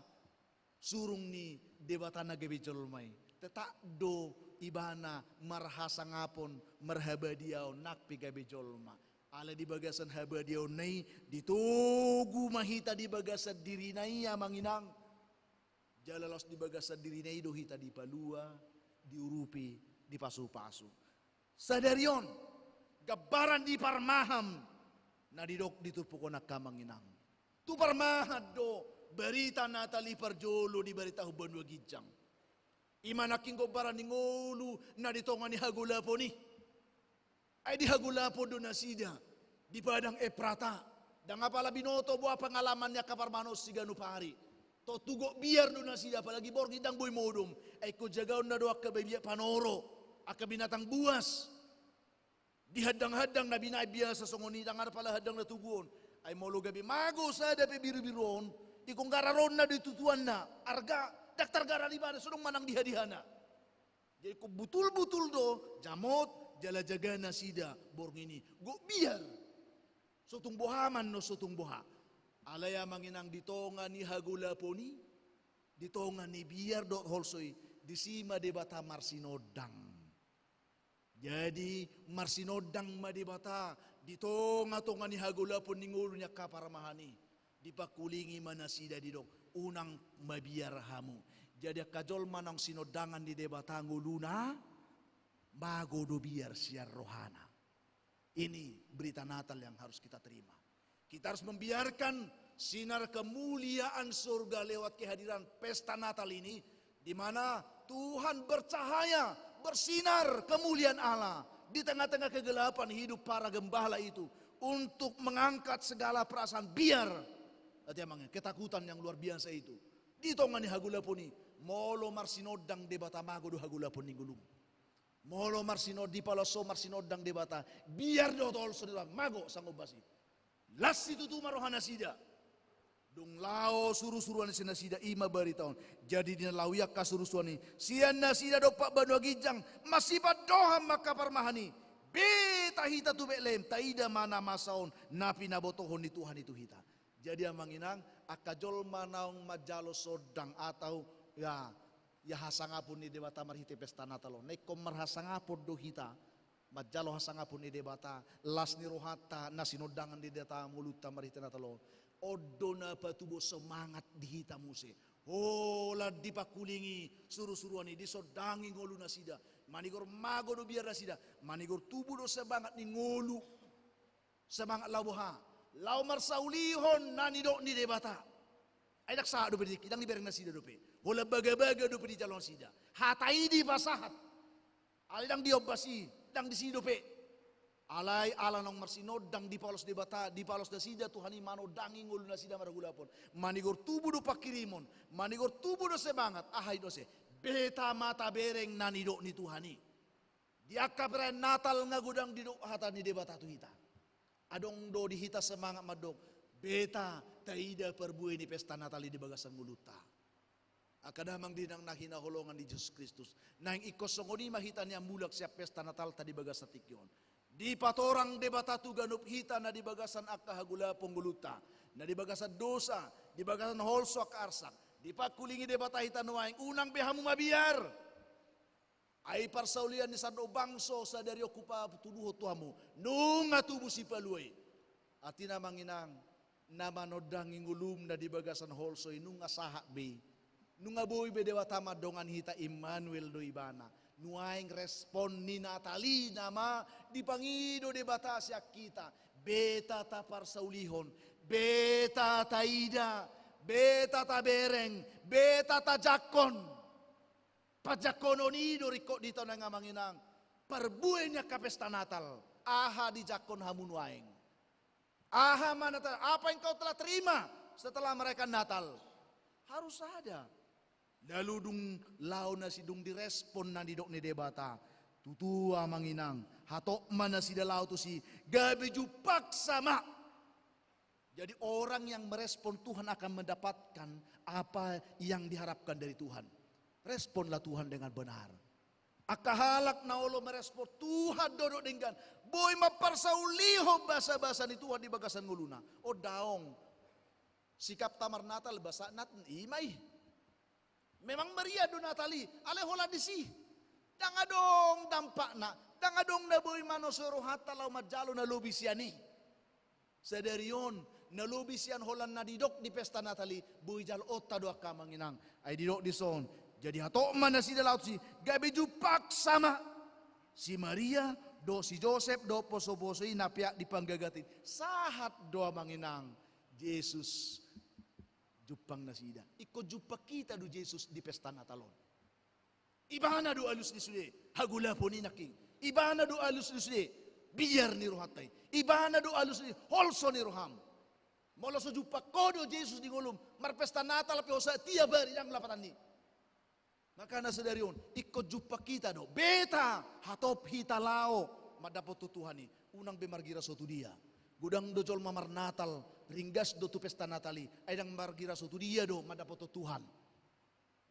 surung ni Debata na gabe jolma i. Tetap do ibana marhasangapon, marhabadiaon, nang pe gabe jolma. Alai di bagasan habadiaonna i, ditogu ma hita di bagasan dirina i, amang inang. Jala laos di bagasan dirina i do hita dipalua, diurupi, dipasupasu. Sadari on, gambaran ni parmahan na nidok di turpuk on, angka amang inang. Tu parmahan do barita Natal i parjolo dibaritahon banua ginjang. I ma nangkin gombaran ni ngolu na di tonga ni hagolapon i. Ai di hagolapon do nasida, di padang Eprata. Ndang apala binoto boha pengalaman ni angka parmahan on siganup ari. Tontu gok biar do nasida, apalagi borngin ndang boi modom. Ai ingkon jagaonna do angka babiat panoro, angka binatang buas. Di handang-handang na binaen biasa songon i, ndang adong pala handang na togu on. Ai molo gabe mago sada pe birubiru on, ingkon gararonna do i tutuanna. Arga ndang targarar ibana, so adong manang diha-dihana. Jadi ingkon butul-butul do jamot jala jaga nasida borngin i. Gok biar. So tung boha ma annon, so tung boha. Alai amang inang, di tonga ni hagolapon i, di tonga ni biar dohot holso i, disi ma Debata marsinondang. Jadi marsinondang ma Debata di tonga-tonga ni hagolapon ni ngolu ni angka parmahan i. Dipangkulingi ma nasida, didok, unang mabiar hamu. Jadi angka jolma naung sinondangan ni Debata ngoluna, mago do biar sian rohana. Ini berita Natal yang harus kita terima. Kita harus membiarkan sinar kemuliaan surga lewat kehadiran pesta Natal ini, di mana Tuhan bercahaya, bersinar kemuliaan Allah di tengah-tengah kegelapan hidup para gembala itu, untuk mengangkat segala perasaan biar, hati amang, ketakutan yang luar biasa itu. Di tonga ni hagolapon i, molo marsinondang Debata, mago do hagolapon ni ngolum. Molo marsinondang, di palas on marsinondang Debata, biar dohot holso ni Tuhan, mago sanggombas i. Las situtu ma roha nasida. Dung laho surusuruan sian nasida, i ma barita on. Jadi di na laho i angka surusuruan i sian nasida dompak banua ginjang, masipandohan ma angka parmahan i, beta hita tu Betlehem, taida ma na masa on na pinabotohon ni Tuhan i tu hita. Jadi amang inang, angka jolma naung manjalo sondang atau ya, ya hasangapon ni Debata marhite pesta Natal on. Na ingkon marhasangapon do hita manjalo hasangapon ni Debata, las ni rohanta na sinondangan ni Debata ngolunta marhite Natal on. On do na patubo semangat di hita muse. Holan dipangkulingi surusuruan i, disondangi ngolu nasida. Manigor mago do biar nasida, manigor tubu do semangat ni ngolu. Semangat laho boha? Laho marsaulihon na nidok ni Debata. Ai ndang sahat dope didok i, ndang dibereng nasida dope. Holan bagabaga dope dijalo nasida. Hata i dipasahat. Alai ndang diombas i, ndang disi dope. Alai ala naung marsinondang dipalos Debata, dipalos nasida Tuhan i manondangi ngolu nasida marhagolapon. Manigor tubu do pangkirimon, manigor tubu do semangat, aha i do ase? Beta ma tabereng na nidok ni Tuhan i. Di angka perayaan Natal nga godang didok hata ni Debata tu hita. Adong do di hita semangat mandok, beta taida parbue ni pesta Natal i di bagasan ngolunta. Angka damang dainang na hinaholongan ni Jesus Kristus, naeng ingkon songon i ma hita nian mulak sian pesta Natalta di bagasan tingki on. Dipatorang Debata tu ganup hita na di bagasan angka hagolapon ngolunta, na di bagasan dosa, di bagasan holso angka arsak. Dipangkulingi Debata hita nuaeng, unang be hamu mabiar. Ai parsaulian ni sandok bangso sadari on hupatuduhon tu hamu, nunga tubu Sipalua i. Artina amang inang, na manondangi ngolum na di bagasan holso i nunga sahat be i. Nunga boi be Debata mandongani hita, Immanuel do Ibana. Nuaeng respon ni Natal i nama dipangido Debata sian hita. Beta taparsaulihon, beta taida, beta tabereng, beta tajangkon. Pajangkonon i do ringkot di hita nuaeng amang inang. Parbue ni angka pesta Natal, aha dijangkon hamu nuaeng? Aha ma na ta-, apa yang kau telah terima setelah merayakan Natal? Harus ada. Lalu dung laho nasida, dung direspon na nidok ni Debata, tutu amang inang, hatop ma nasida laho tusi, gabe jumpang sama. Jadi orang yang merespon Tuhan akan mendapatkan apa yang diharapkan dari Tuhan. Responlah Tuhan dengan benar. Angka halak na olo merespon Tuhan do didok denggan, boi mamparsaulihon basabasa ni Tuhan di bagasan ngoluna. O daong. Sikapta marnatal, basa nat-, i ma i. Memang meriah do Natal i, alai holan disi. Ndang adong dampakna, ndang adong na boi manosoi rohanta laho manjalo na lobi sian i. Sadari on, na lobi sian holan na didok di pesta Natal i, boi jaloonta do angka amang inang. Ai didok dison, jadi hatop ma nasida laho tusi, gabe jumpang sama. Si Maria dohot si Josep dohot posoposo i na peak di panggagat i, sahat do amang inang, Jesus jumpang nasida. Ingkon jumpang hita do Jesus di pesta Natal on. Ibana do alus ni sude hagolapon i nangkin. Ibana do alus ni sude biar ni rohanta i. Ibana do alus ni holso ni roham. Molo so jumpang ho do Jesus di ngolum, marpesta Natal pe ho satia bari, ndang lapatan ni. Makana sadari on, ingkon jumpang hita do. Beta, hatop hita laho mandapothon Tuhan i. Unang be margira so tu dia. Godang do jolma marnatal, ringgas do tu pesta Natal i, ai ndang margira so tu dia do mandapothon Tuhan.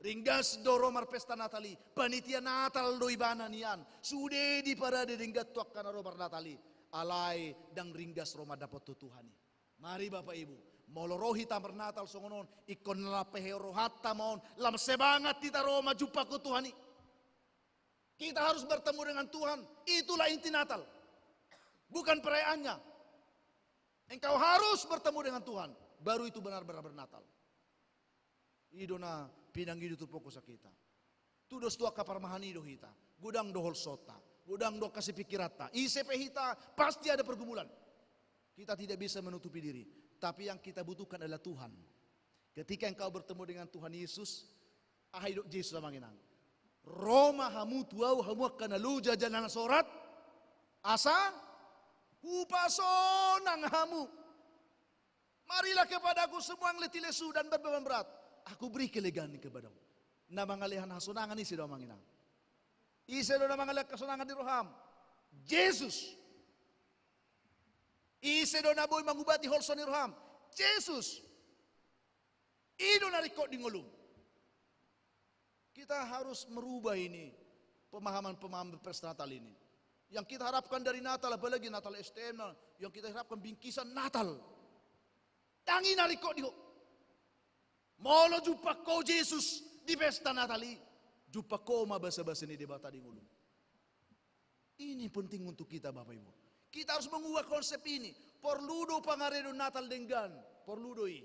Ringgas do ro marpesta Natal i, panitia Natal do ibana nian, sude diparade denggan tu angka na ro marnatal i, alai ndang ringgas ro mandapothon Tuhan i. Mari Bapak Ibu, molo ro hita marnatal songon on, ingkon lam pehe rohanta ma on, lam semangat hita ro manjumpanghon Tuhan i. Kita harus bertemu dengan Tuhan, itulah inti Natal. Bukan perayaannya. Engkau harus bertemu dengan Tuhan, baru itu benar-benar bernatal. I do na pinangido tu pongkusan hita. Tudos tu angka parmahan i do hita. Godang do holsonta, godang do angka sipikiranta. Ise pe hita, pasti ada pergumulan. Kita tidak bisa menutupi diri. Tapi yang kita butuhkan adalah Tuhan. Ketika engkau bertemu dengan Tuhan Yesus, aha didok Jesus amang inang? Ro ma hamu tu ahu, hamu angka na loja jala na sorat, asa hupasonang hamu. Marilah kepadaku semua yang letih lesu dan berbeban berat, aku beri kelegaan kepadamu. Na mangalehan hasonangan ise do amang inang? Ise do na mangalehan hasonangan di roham? Jesus. Ise do na boi mangubati holso ni roham? Jesus. I do na ringkot di ngolum. Kita harus merubah ini, pemahaman-pemahaman pesta Natal ini. Yang kita harapkan dari Natal, apalagi Natal S T M, nah, yang kita harapkan bingkisan Natal. Ndang i na ringkot di ho. Molo jumpang ho Jesus di pesta Natal i, jumpang ho ma basabasa ni Debata di ngolum. Ini penting untuk kita, Bapak Ibu. Kita harus mengubah konsep ini. Porlu do pangaredon Natal denggan. Porlu do i.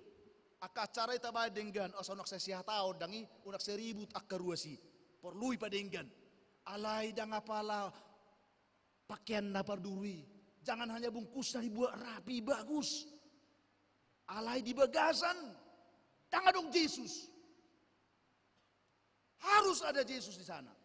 Angka acara i tabaen denggan. Asa unang sai sihataon, ndang i, unang sai ribut angka ruas i. Porlu i padenggan. Alai ndang apala pakaian na parduru i. Jangan hanya bungkusna dibuat rapi, bagus. Alai di bagasan, ndang adong Jesus. Harus ada Jesus di sana.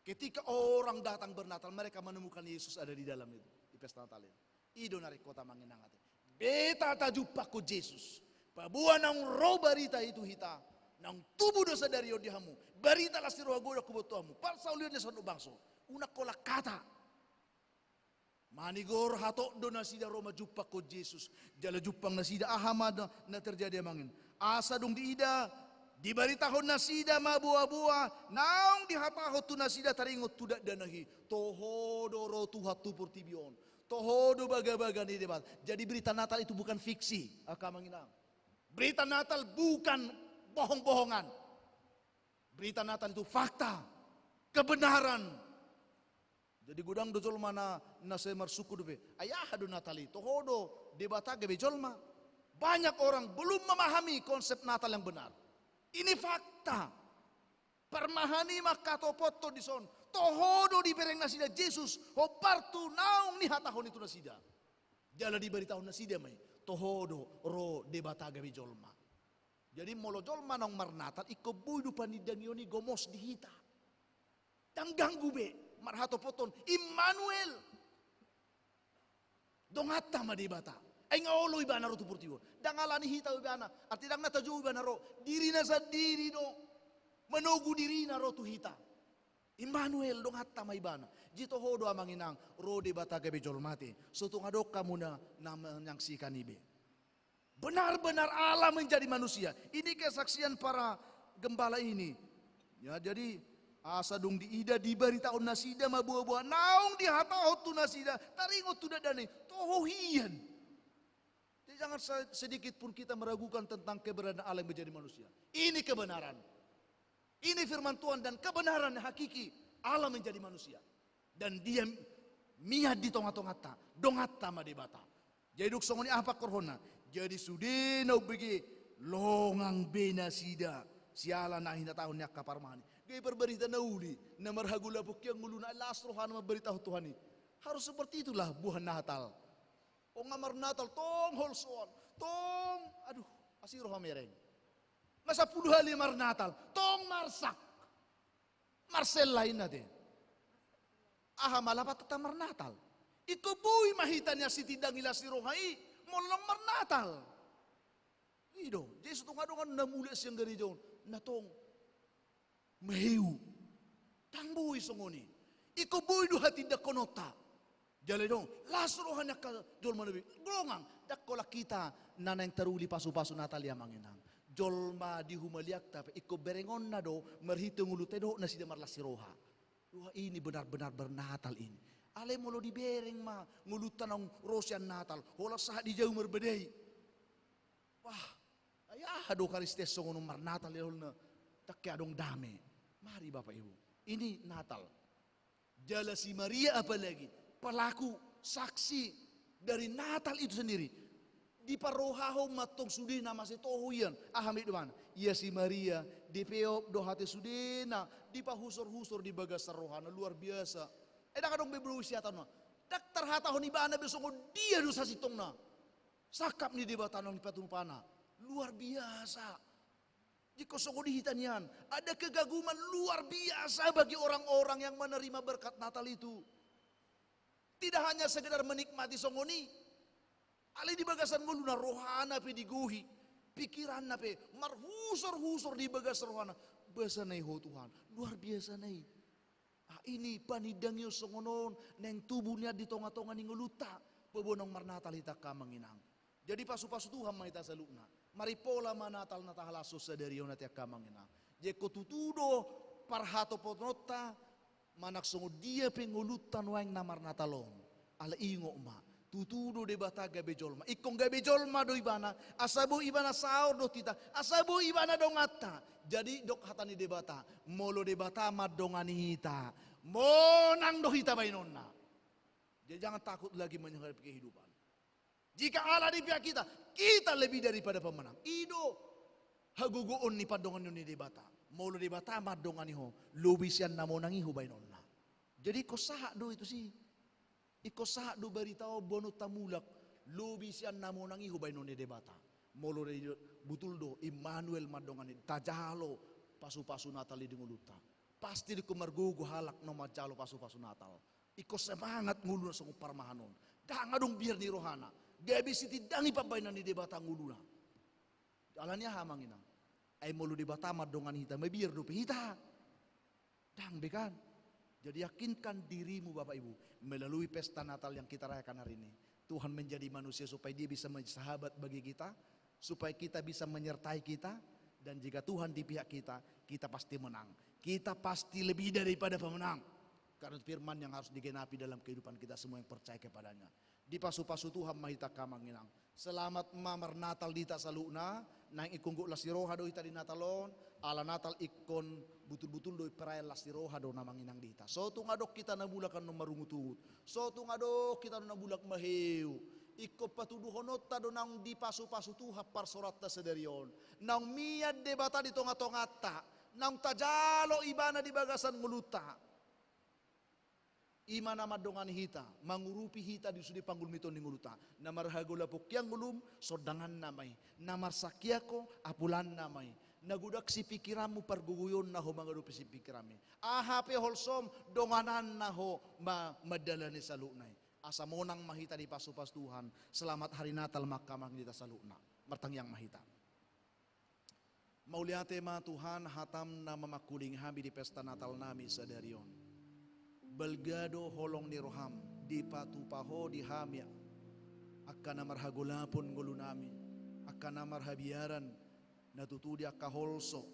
Ketika orang datang bernatal, mereka menemukan Yesus ada di dalam itu, di pesta Natal itu. I do na ringkot amang inang ate. Beta tajumpang ho Jesus. Paboa naung ro barita i tu hita, naung tubu do sadari on di hamu. Barita las ni roha, godang huboan tu hamu. Parsaulian ni saluhut bangso. Unang holan hata. Manigor hatop do nasida ro manjumpang ho Jesus. Jala jumpang nasida, aha ma na, na terjadi amang inang? Asa dung diida, dibaritahon nasida ma boa-boa naung dihatahon tu nasida taringot tu dakdanak i. Toho do ro Tuhan tu portibi on. Toho do bagabaga ni Debata. Jadi berita Natal itu bukan fiksi, angka amang inang. Berita Natal bukan bohong-bohongan. Berita Natal itu fakta, kebenaran. Jadi godang do jolma na, na sai marsungkun dope. Ai aha do Natal i? Toho do Debata gabe jolma. Banyak orang belum memahami konsep Natal yang benar. Ini fakta. Parmahan i ma hatopothon dison. Toho do dibereng nasida Jesus hombar tu naung nihatahon i tu nasida. Jala dibaritahon nasida ma i. Toho do ro Debata gabe jolma. Jadi molo jolma naung marnatal, ingkon boi do panindangion i gomos di hita. Ndang ganggu be. marhatopoton Immanuel. Donganta ma Debata. Ai nga olo ibana ro tu portibi on. Ndang alani hita ibana. Arti ndang na tajou ibana ro. Dirina sandiri do. Manogu dirina ro tu hita. Immanuel, donganta ma ibana. Jadi toho do amang inang, ro Debata gabe jolma ate. So tung adong hamuna na menyaksikan i be. Benar-benar Allah menjadi manusia. Ini kesaksian para gembala ini. Ya, jadi asa dung diida, dibaritahon nasida ma boa-boa naung dihatahon tu nasida, taringot tu dakdanak i, toho hian. Jadi jangan se-, sedikit pun kita meragukan tentang keberadaan Allah yang menjadi manusia. Ini kebenaran. Ini firman Tuhan dan kebenaran hakiki, Allah menjadi manusia. Dan dia mian di tonga-tonganta, donganta ma Debata. Jadi dung songon i aha pangkorhonna? Jadi sude na umbege longang be nasida siala na hinatahon ni angka parumaen i. Gabe parbarita na uli, na marhagolapon hian ngoluna, las rohana mambaritahon Tuhan i. Harus seperti itulah buah Natal. Ong nga marnatal, tong holsoan, tong, aduh, asi roha mereng. Nga sampulu hali marnatal, tong marsak. Marsella inna te. Aha ma lapatanna marnatal? Ingkon boi ma hita nian sitindangi las ni roha i, molo naung marnatal. I do, jadi so tung adong na mulak sian gareja on, na tong maheu. Ndang boi songon i. Ingkon boi do hatindangkononta. Jala i do, las roha ni angka jolma na be, longang, ndang holan hita na naeng taruli pasu-pasu Natal i amang inang. Jolma di humaliangta pe, ingkon berengonna do, marhite ngolunta i dohot nasida marlas ni roha. Wah, ini benar-benar bernatal ini. Alai molo dibereng ma ngolunta naung ro sian Natal, holan sahat di jabu marbadai. Wah, ai aha do Karistes songon on marnatal i, holan na tangke adong dame. Mari Bapak Ibu, ini Natal. Jala si Maria apalagi pelaku, saksi dari Natal itu sendiri. Diparrohahon ma antong sude na masa i, toho hian. Aha ma i do ibana? Ia si Maria dipeop do hata sudena, dipahusor-husor di bagasan rohana, luar biasa. Eh, ndang adong be boi sihatahonna. Ndang tarhatahon ibana be songon dia do sasintongna sangkap ni Debata naung dipatumpanna. Luar biasa. Jadi ingkon songon i hita nian, ada kekaguman luar biasa bagi orang-orang yang menerima berkat Natal itu. Tidak hanya sekedar menikmati songon i, alai di bagasan ngoluna, rohana pe digohi, pikiranna pe marhusor-husor di bagasan rohana. Basa na i Ho Tuhan, luar biasa na i. Ah, ini panindangion songon on naeng tubu nian di tonga-tonga ni ngolunta, paboa naung marnatal hita angka amang inang. Jadi pasu-pasu Tuhan ma hita saluhutna. Marimpola ma Natal na tahalashon sadari on ate angka amang inang. Jadi ingkon tutu do parhatopotonta manang songon dia pe ngolunta nuaeng na marnatal on. Alai ingot ma, tutu do Debata gabe jolma. Ingkon gabe jolma do ibana, asa boi ibana saor dohot hita, asa boi ibana donganta. Jadi dok hata ni Debata, molo Debata mandongani hita, monang do hita baenonna. Jadi jangan takut lagi menghadapi kehidupan. Jika Allah di pihak kita, kita lebih daripada pemenang. I do hagogoon ni pandonganion ni Debata. Molo Debata mandongani ho, lobi sian na monang i ho baenonna. Jadi ingkon sahat do itu si. Ingkon sahat do barita on, boanonta mulak, lobi sian na monang i ho baenon ni Debata. Molo di, butul do Immanuel mandongani, tajalo pasu-pasu Natal i di ngolunta. Pasti do ingkon margogo halak na manjalo pasu-pasu Natal. Ingkon semangat ngoluna songon parmahan on. Ndang adong biar ni rohana. Gabe sitindangi pambaenan ni Debata ngoluna. Alani aha amang inang? Ai molo Debata mandongani hita, mabiar dope hita? Ndang be kan? Jadi yakinkan dirimu Bapak Ibu, melalui pesta Natal yang kita rayakan hari ini, Tuhan menjadi manusia supaya dia bisa menjadi sahabat bagi kita, supaya kita bisa menyertai kita, dan jika Tuhan di pihak kita, kita pasti menang. Kita pasti lebih daripada pemenang. Karena firman yang harus digenapi dalam kehidupan kita semua yang percaya kepada-Nya. Dipasu-pasu Tuhan ma hita angka amang inang. Selamat ma marnatal di hita saluhutna. Naeng ingkon gok las ni roha do hita di Natal on. Ala Natal ingkon butul-butul do perayaan las ni roha do na amang inang di hita. So tung adong hita na mulak annon marungut-ungut, so tung adong hita na mulak maheu, ingkon patuduhononta do naung dipasu-pasu Tuhan parsaoranta sadari on. Naung mian Debata di tonga-tonganta. Naung tajalo Ibana di bagasan ngolunta. I ma na mandongani hita, mangurupi hita di sude panggulmiton ni ngolunta. Na marhagolapon hian ngolum, sondanganna ma i. Na marsak hian ho, apulanna ma i. Na godang sipingkiranmu pargogoi on na ho mangadopi sipingkiranmi. Aha pe holsom, dongananna ho ma-, mandalani saluhutna i. Asa monang ma hita dipasu-pasu Tuhan. Selamat Hari Natal ma hamu amang inang hita saluhutna. Martangiang ma hita. Mauliate ma Tuhan, hatam na mamangkulingi hami di pesta Natal nami sadari on. Balga do holong ni roham, dipatupa ho di hami angka na marhagolapon ngolu nami, angka na marhabiaran, na tutu di angka holso,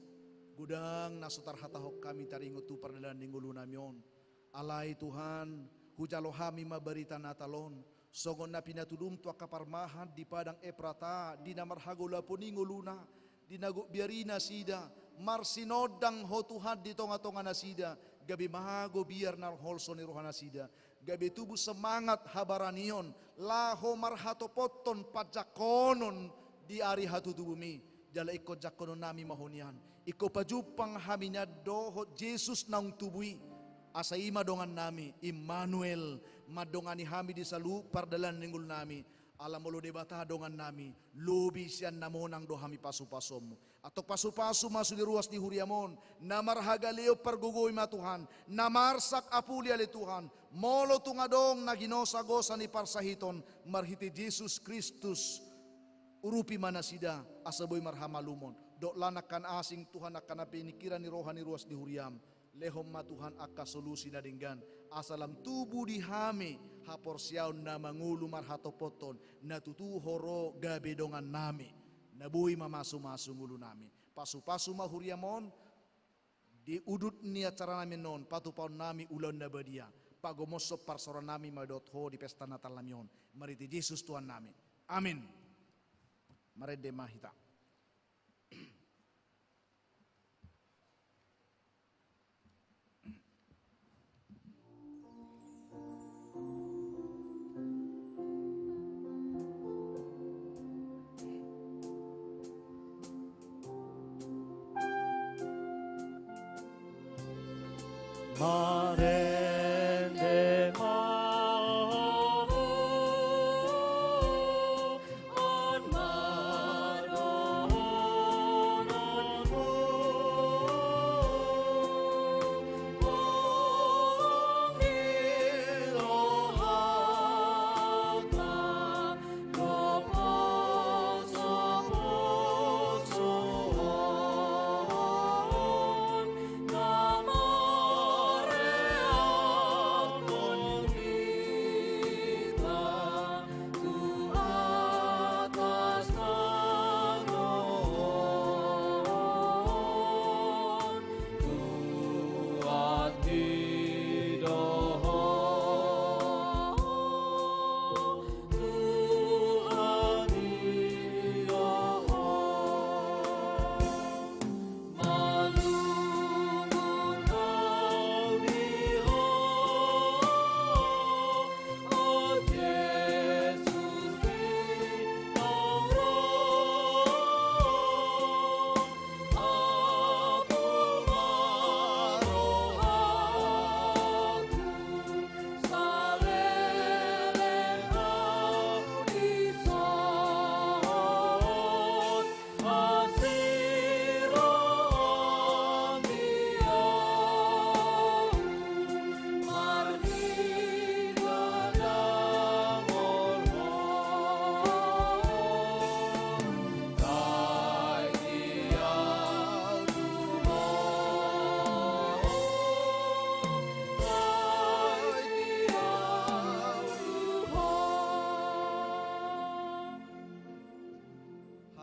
godang na so tarhatahon hami taringot tu pardalanan ni ngolu nami on. Alai Tuhan, hujalo hami ma barita Natal on, songon na pinatudum tu angka parmahan di padang Eprata, di na marhagolapon i ngoluna, di na gok biar i nasida, marsinondang ho Tuhan di tonga-tonga nasida, gabe mago biar na holso ni roha nasida, gabe tubu semangat habaranion, laho marhatopothon panjangkonon di ari hatutubumi, jala ingkon jangkonon nami ma ho nian. Ingkon pajumpang hami nian dohot Jesus naung tubu i. Asa i ma dongan nami, Immanuel, mandongani hami di saluhut pardalanan ni ngolu nami. Ala molo Debata dongan nami, lobi sian na monang do hami pasu-pasuonmu. Antong pasu-pasu ma sude ruas ni huriam on, na marhagaleon pargogoi ma Tuhan, na marsak apuli ale Tuhan, molo tung adong na ginosa-gosa ni parsahiton, marhite Jesus Kristus, urupi ma nasida, asa boi marhamalumon. Dohot lan angka na asing Tuhan, angka na piningkiran ni roha ni ruas ni huriam, lehon ma Tuhan angka solusi na denggan, asa lam tubu di hami haporseaon na mangolu marhatopothon, na tutu ho ro gabe dongan nami, na boi mamasu-masu ngolu nami. Pasu-pasu ma huriam on, di udut ni acara nami on, patupaon nami ulaon na badia, pagomoshon parsaoran nami ma dohot ho di pesta Natal nami on. Marhite Jesus Tuhan nami. Amin. Marende ma hita. Marende ma ho, on ma dohononmu, on ni rohanta.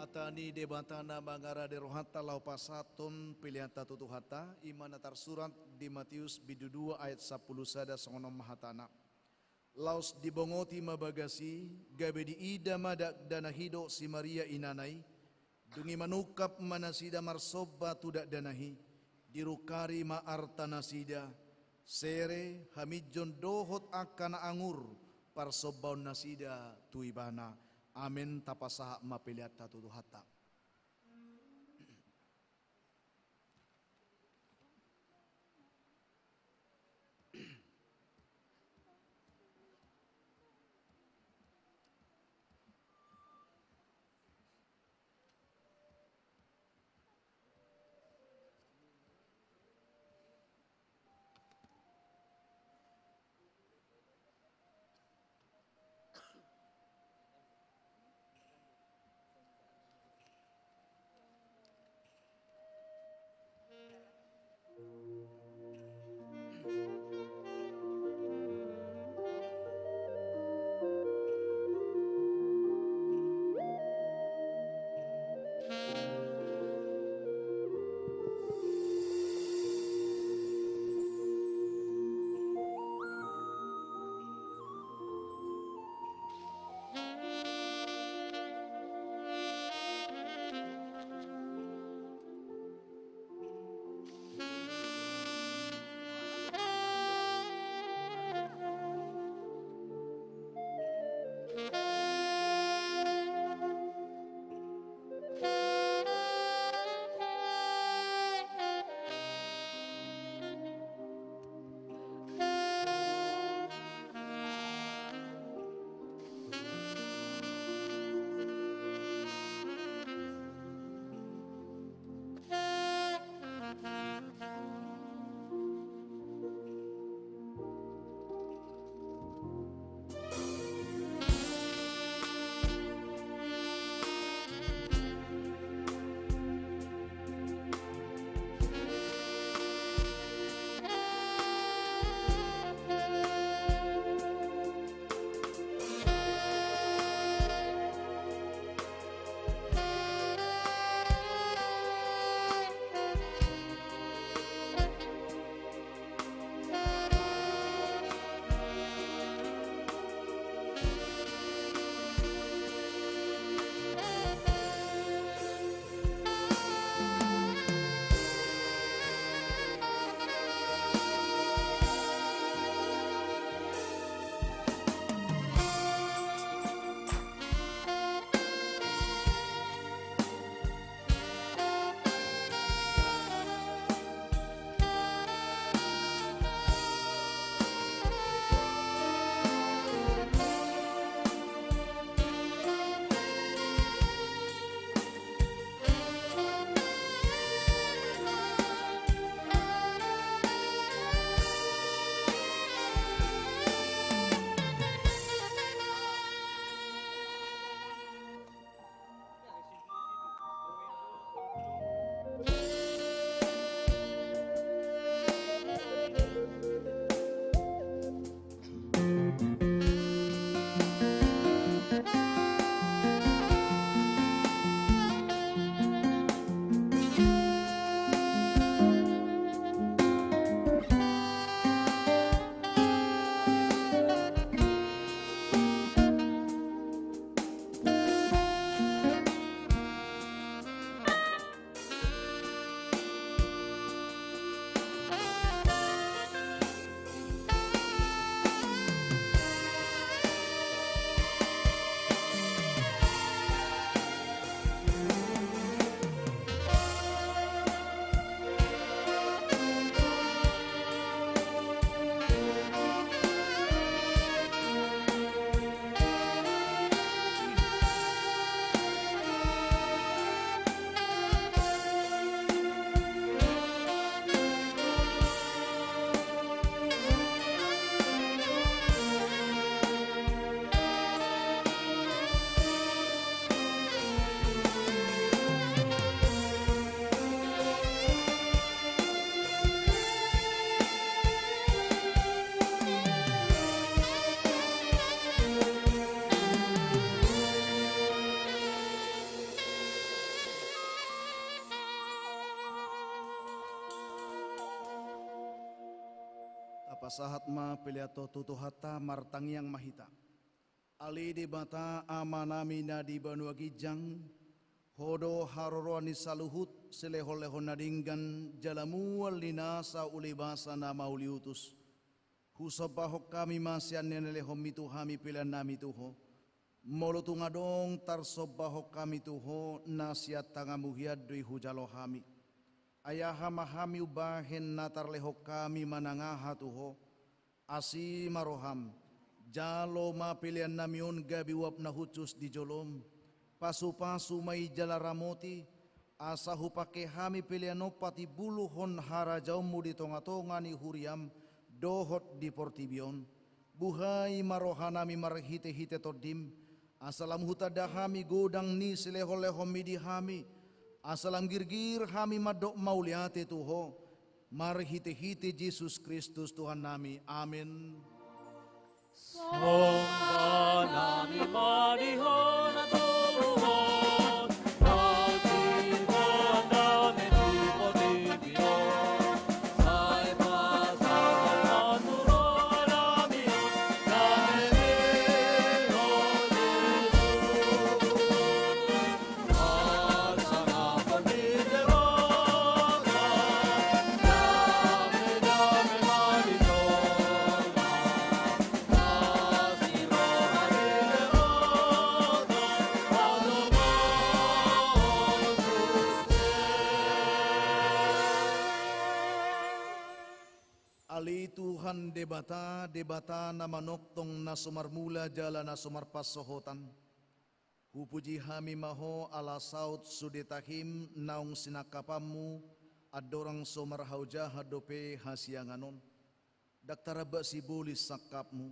Hata ni Debata na mangarade rohanta laho pasahathon peleanta tu Tuhanta, i ma na tarsurat di Matius bindu dua ayat sampulu sada, songon on ma hatana. Laos dibongoti ma bagas i, gabe diida ma dakdanak i dohot si Maria inana i. Dung i manungkap ma nasida marsomba tu dakdanak i, dirungkari ma arta nasida, sere, haminjon dohot angka na angur, parsombaon nasida tu ibana. Amen. Tapasahat ma peleanta tu Tuhanta. Sahat ma pelean tu Tuhanta, martangiang ma hita. Ale Debata Amanami na di banua ginjang, Ho do haroroan ni saluhut silehonlehon na denggan jala mual ni nasa ulibasa na mauliutus. Husombahon hami ma sian na nilehonmi tu hami peleannami tu Ho. Molo tung adong tarsombahon hami tu Ho, na sian tanganmu hian do i hujalo hami. Ai aha ma hami umbahen na tarlehon hami manang aha tu Ho? Asi ma roham, jalo ma peleannami on gabe uap na hushus di jolom. Pasupasu ma i jala ramoti, asa hupangke hami pelean on patimbulhon harajaonmu di tongatonga ni huriam dohot di portibi on. Buhai ma rohanami marhitehite Tondim, asa lam hutanda hami godang ni silehonlehonmi di hami, asa lam girgir hami mandok mauliate tu Ho, marhitehite Jesus Kristus Tuhannami. Amen. Songon nami ma di Ho na tolu on, na sipandame tu portibi on, sai pasahat ma tu rohanami on, dame ni Ho Jesus. Ale Tuhan Debata, Debata na manongtong, na so marmula jala na so marpansohotan. Hupuji hami ma Ho ala saut sude tahim naung sinangkapanmu, andorang so marhaojahan dope hasiangan on. Ndang taramba sibolis sangkapmu,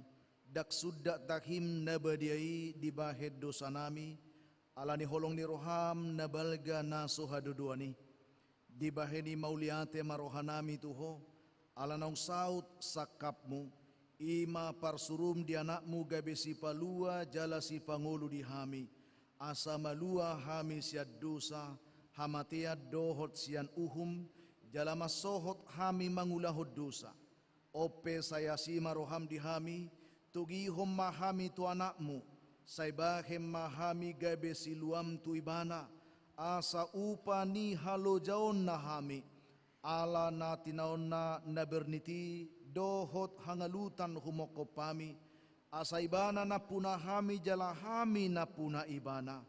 ndang sundat tahim na badia i dibahen dosanami, ala ni holong ni roham na balga na so hadodoan i. Dibahen i mauliate ma rohanami tu Ho, ala naung saut sangkapmu, i ma parsurum di Anakmu gabe sipalua jala sipangolu di hami, asa malua hami sian dosa, hamatean dohot sian uhum, jala mansohot hami mangulahon dosa. On pe sai asi ma roham di hami, togihon ma hami tu Anakmu, sai bahen ma hami gabe siluam tu Ibana, asa upa ni halojaonna hami, ala na tinaonna na bernit i dohot hangalutan humongkop hami, asa Ibana nampuna hami jala hami nampuna Ibana.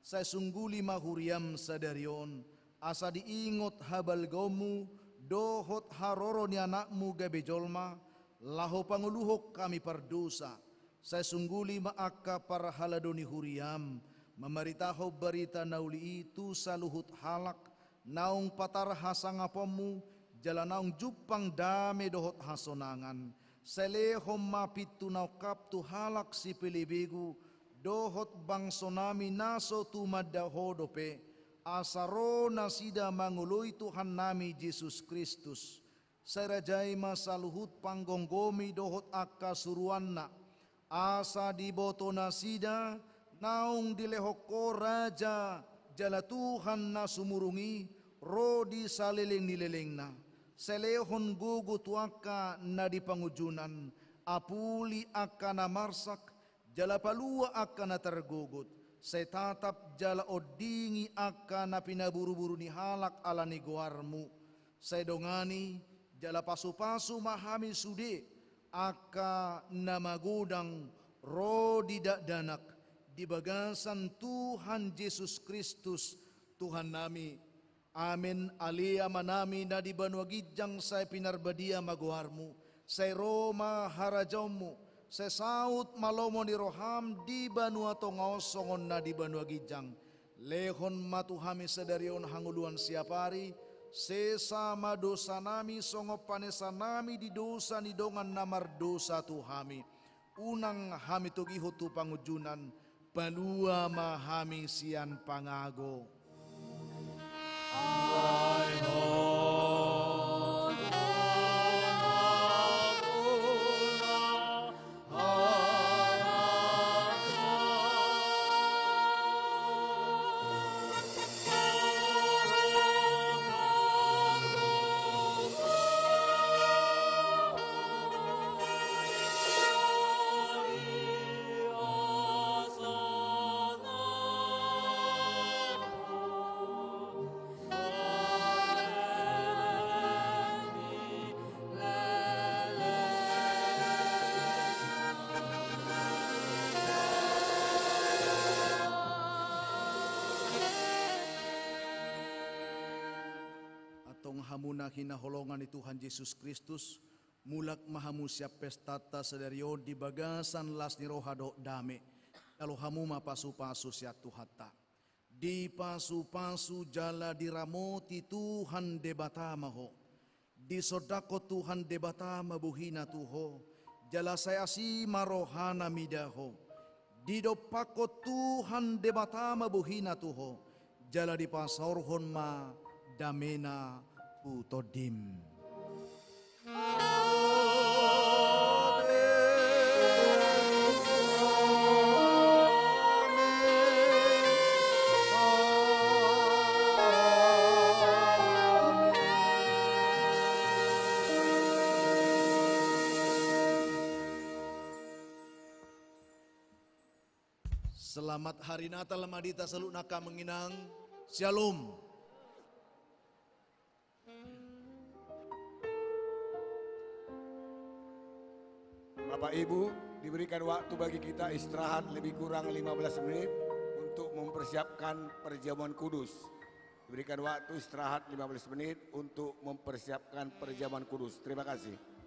Sai sungguli ma huriam sadari on, asa diingot habalgaonmu dohot haroro ni Anakmu gabe jolma, laho pangoluhon hami pardosa. Sai sungguli ma angka parhalado ni huriam, mamaritahon barita na uli i tu saluhut halak, naung patar hasangaponmu, jala naung jumpang dame dohot hasonangan. Sai lehon ma pintu na ungkap tu halak sipelebegu, dohot bangsonami na so tumanda Ho dope, asa ro nasida mangoloi Tuhannami Jesus Kristus. Sai rajai ma saluhut panggomgomi dohot angka suruanna, asa diboto nasida naung dilehon Ho raja jala Tuhan na sumurung i ro di saleleng ni lelengna. Sai lehon gogo tu angka na di pangunjunan, apuli angka na marsak, jala palua angka na targogot, sai tatap jala ondingi angka na pinaburuburu ni halak ala ni goarmu. Sai dongani jala pasupasu ma hami sude angka na magodang ro di dakdanak di bagasan Tuhan Jesus Kristus Tuhannami. Amen. Ale Amanami na di banua ginjang, sai pinarbadia ma goarmu, sai ro ma harajaonmu, sai saut ma lomo ni roham di banua tonga on songon na di banua ginjang. Lehon ma tu hami sadari on hangoluan siapari, sesa ma dosanami songon panesanami di dosa ni dongan na mardosa tu hami. Unang hami togihon tu pangunjunan, palua ma hami sian pangago. Muna hinaholongan ni Tuhan Jesus Kristus, mulak ma hamu sian pestanta sadari on di bagasan las ni roha dohot dame. Jalo hamu ma pasu-pasu sian Tuhanta. Dipasu-pasu jala diramoti Tuhan Debata ma ho. Disondangkon Tuhan Debata ma bohina tu ho, jala sai asi ma rohana mida ho. Didompakkon Tuhan Debata ma bohina tu ho, jala dipasaorhon ma damena tu tondim. Selamat Hari Natal ma di hita saluhutna, angka amang inang. Syalom. Bapak Ibu, diberikan waktu bagi kita istirahat lebih kurang lima belas menit untuk mempersiapkan perjamuan kudus. Diberikan waktu istirahat lima belas menit untuk mempersiapkan perjamuan kudus. Terima kasih.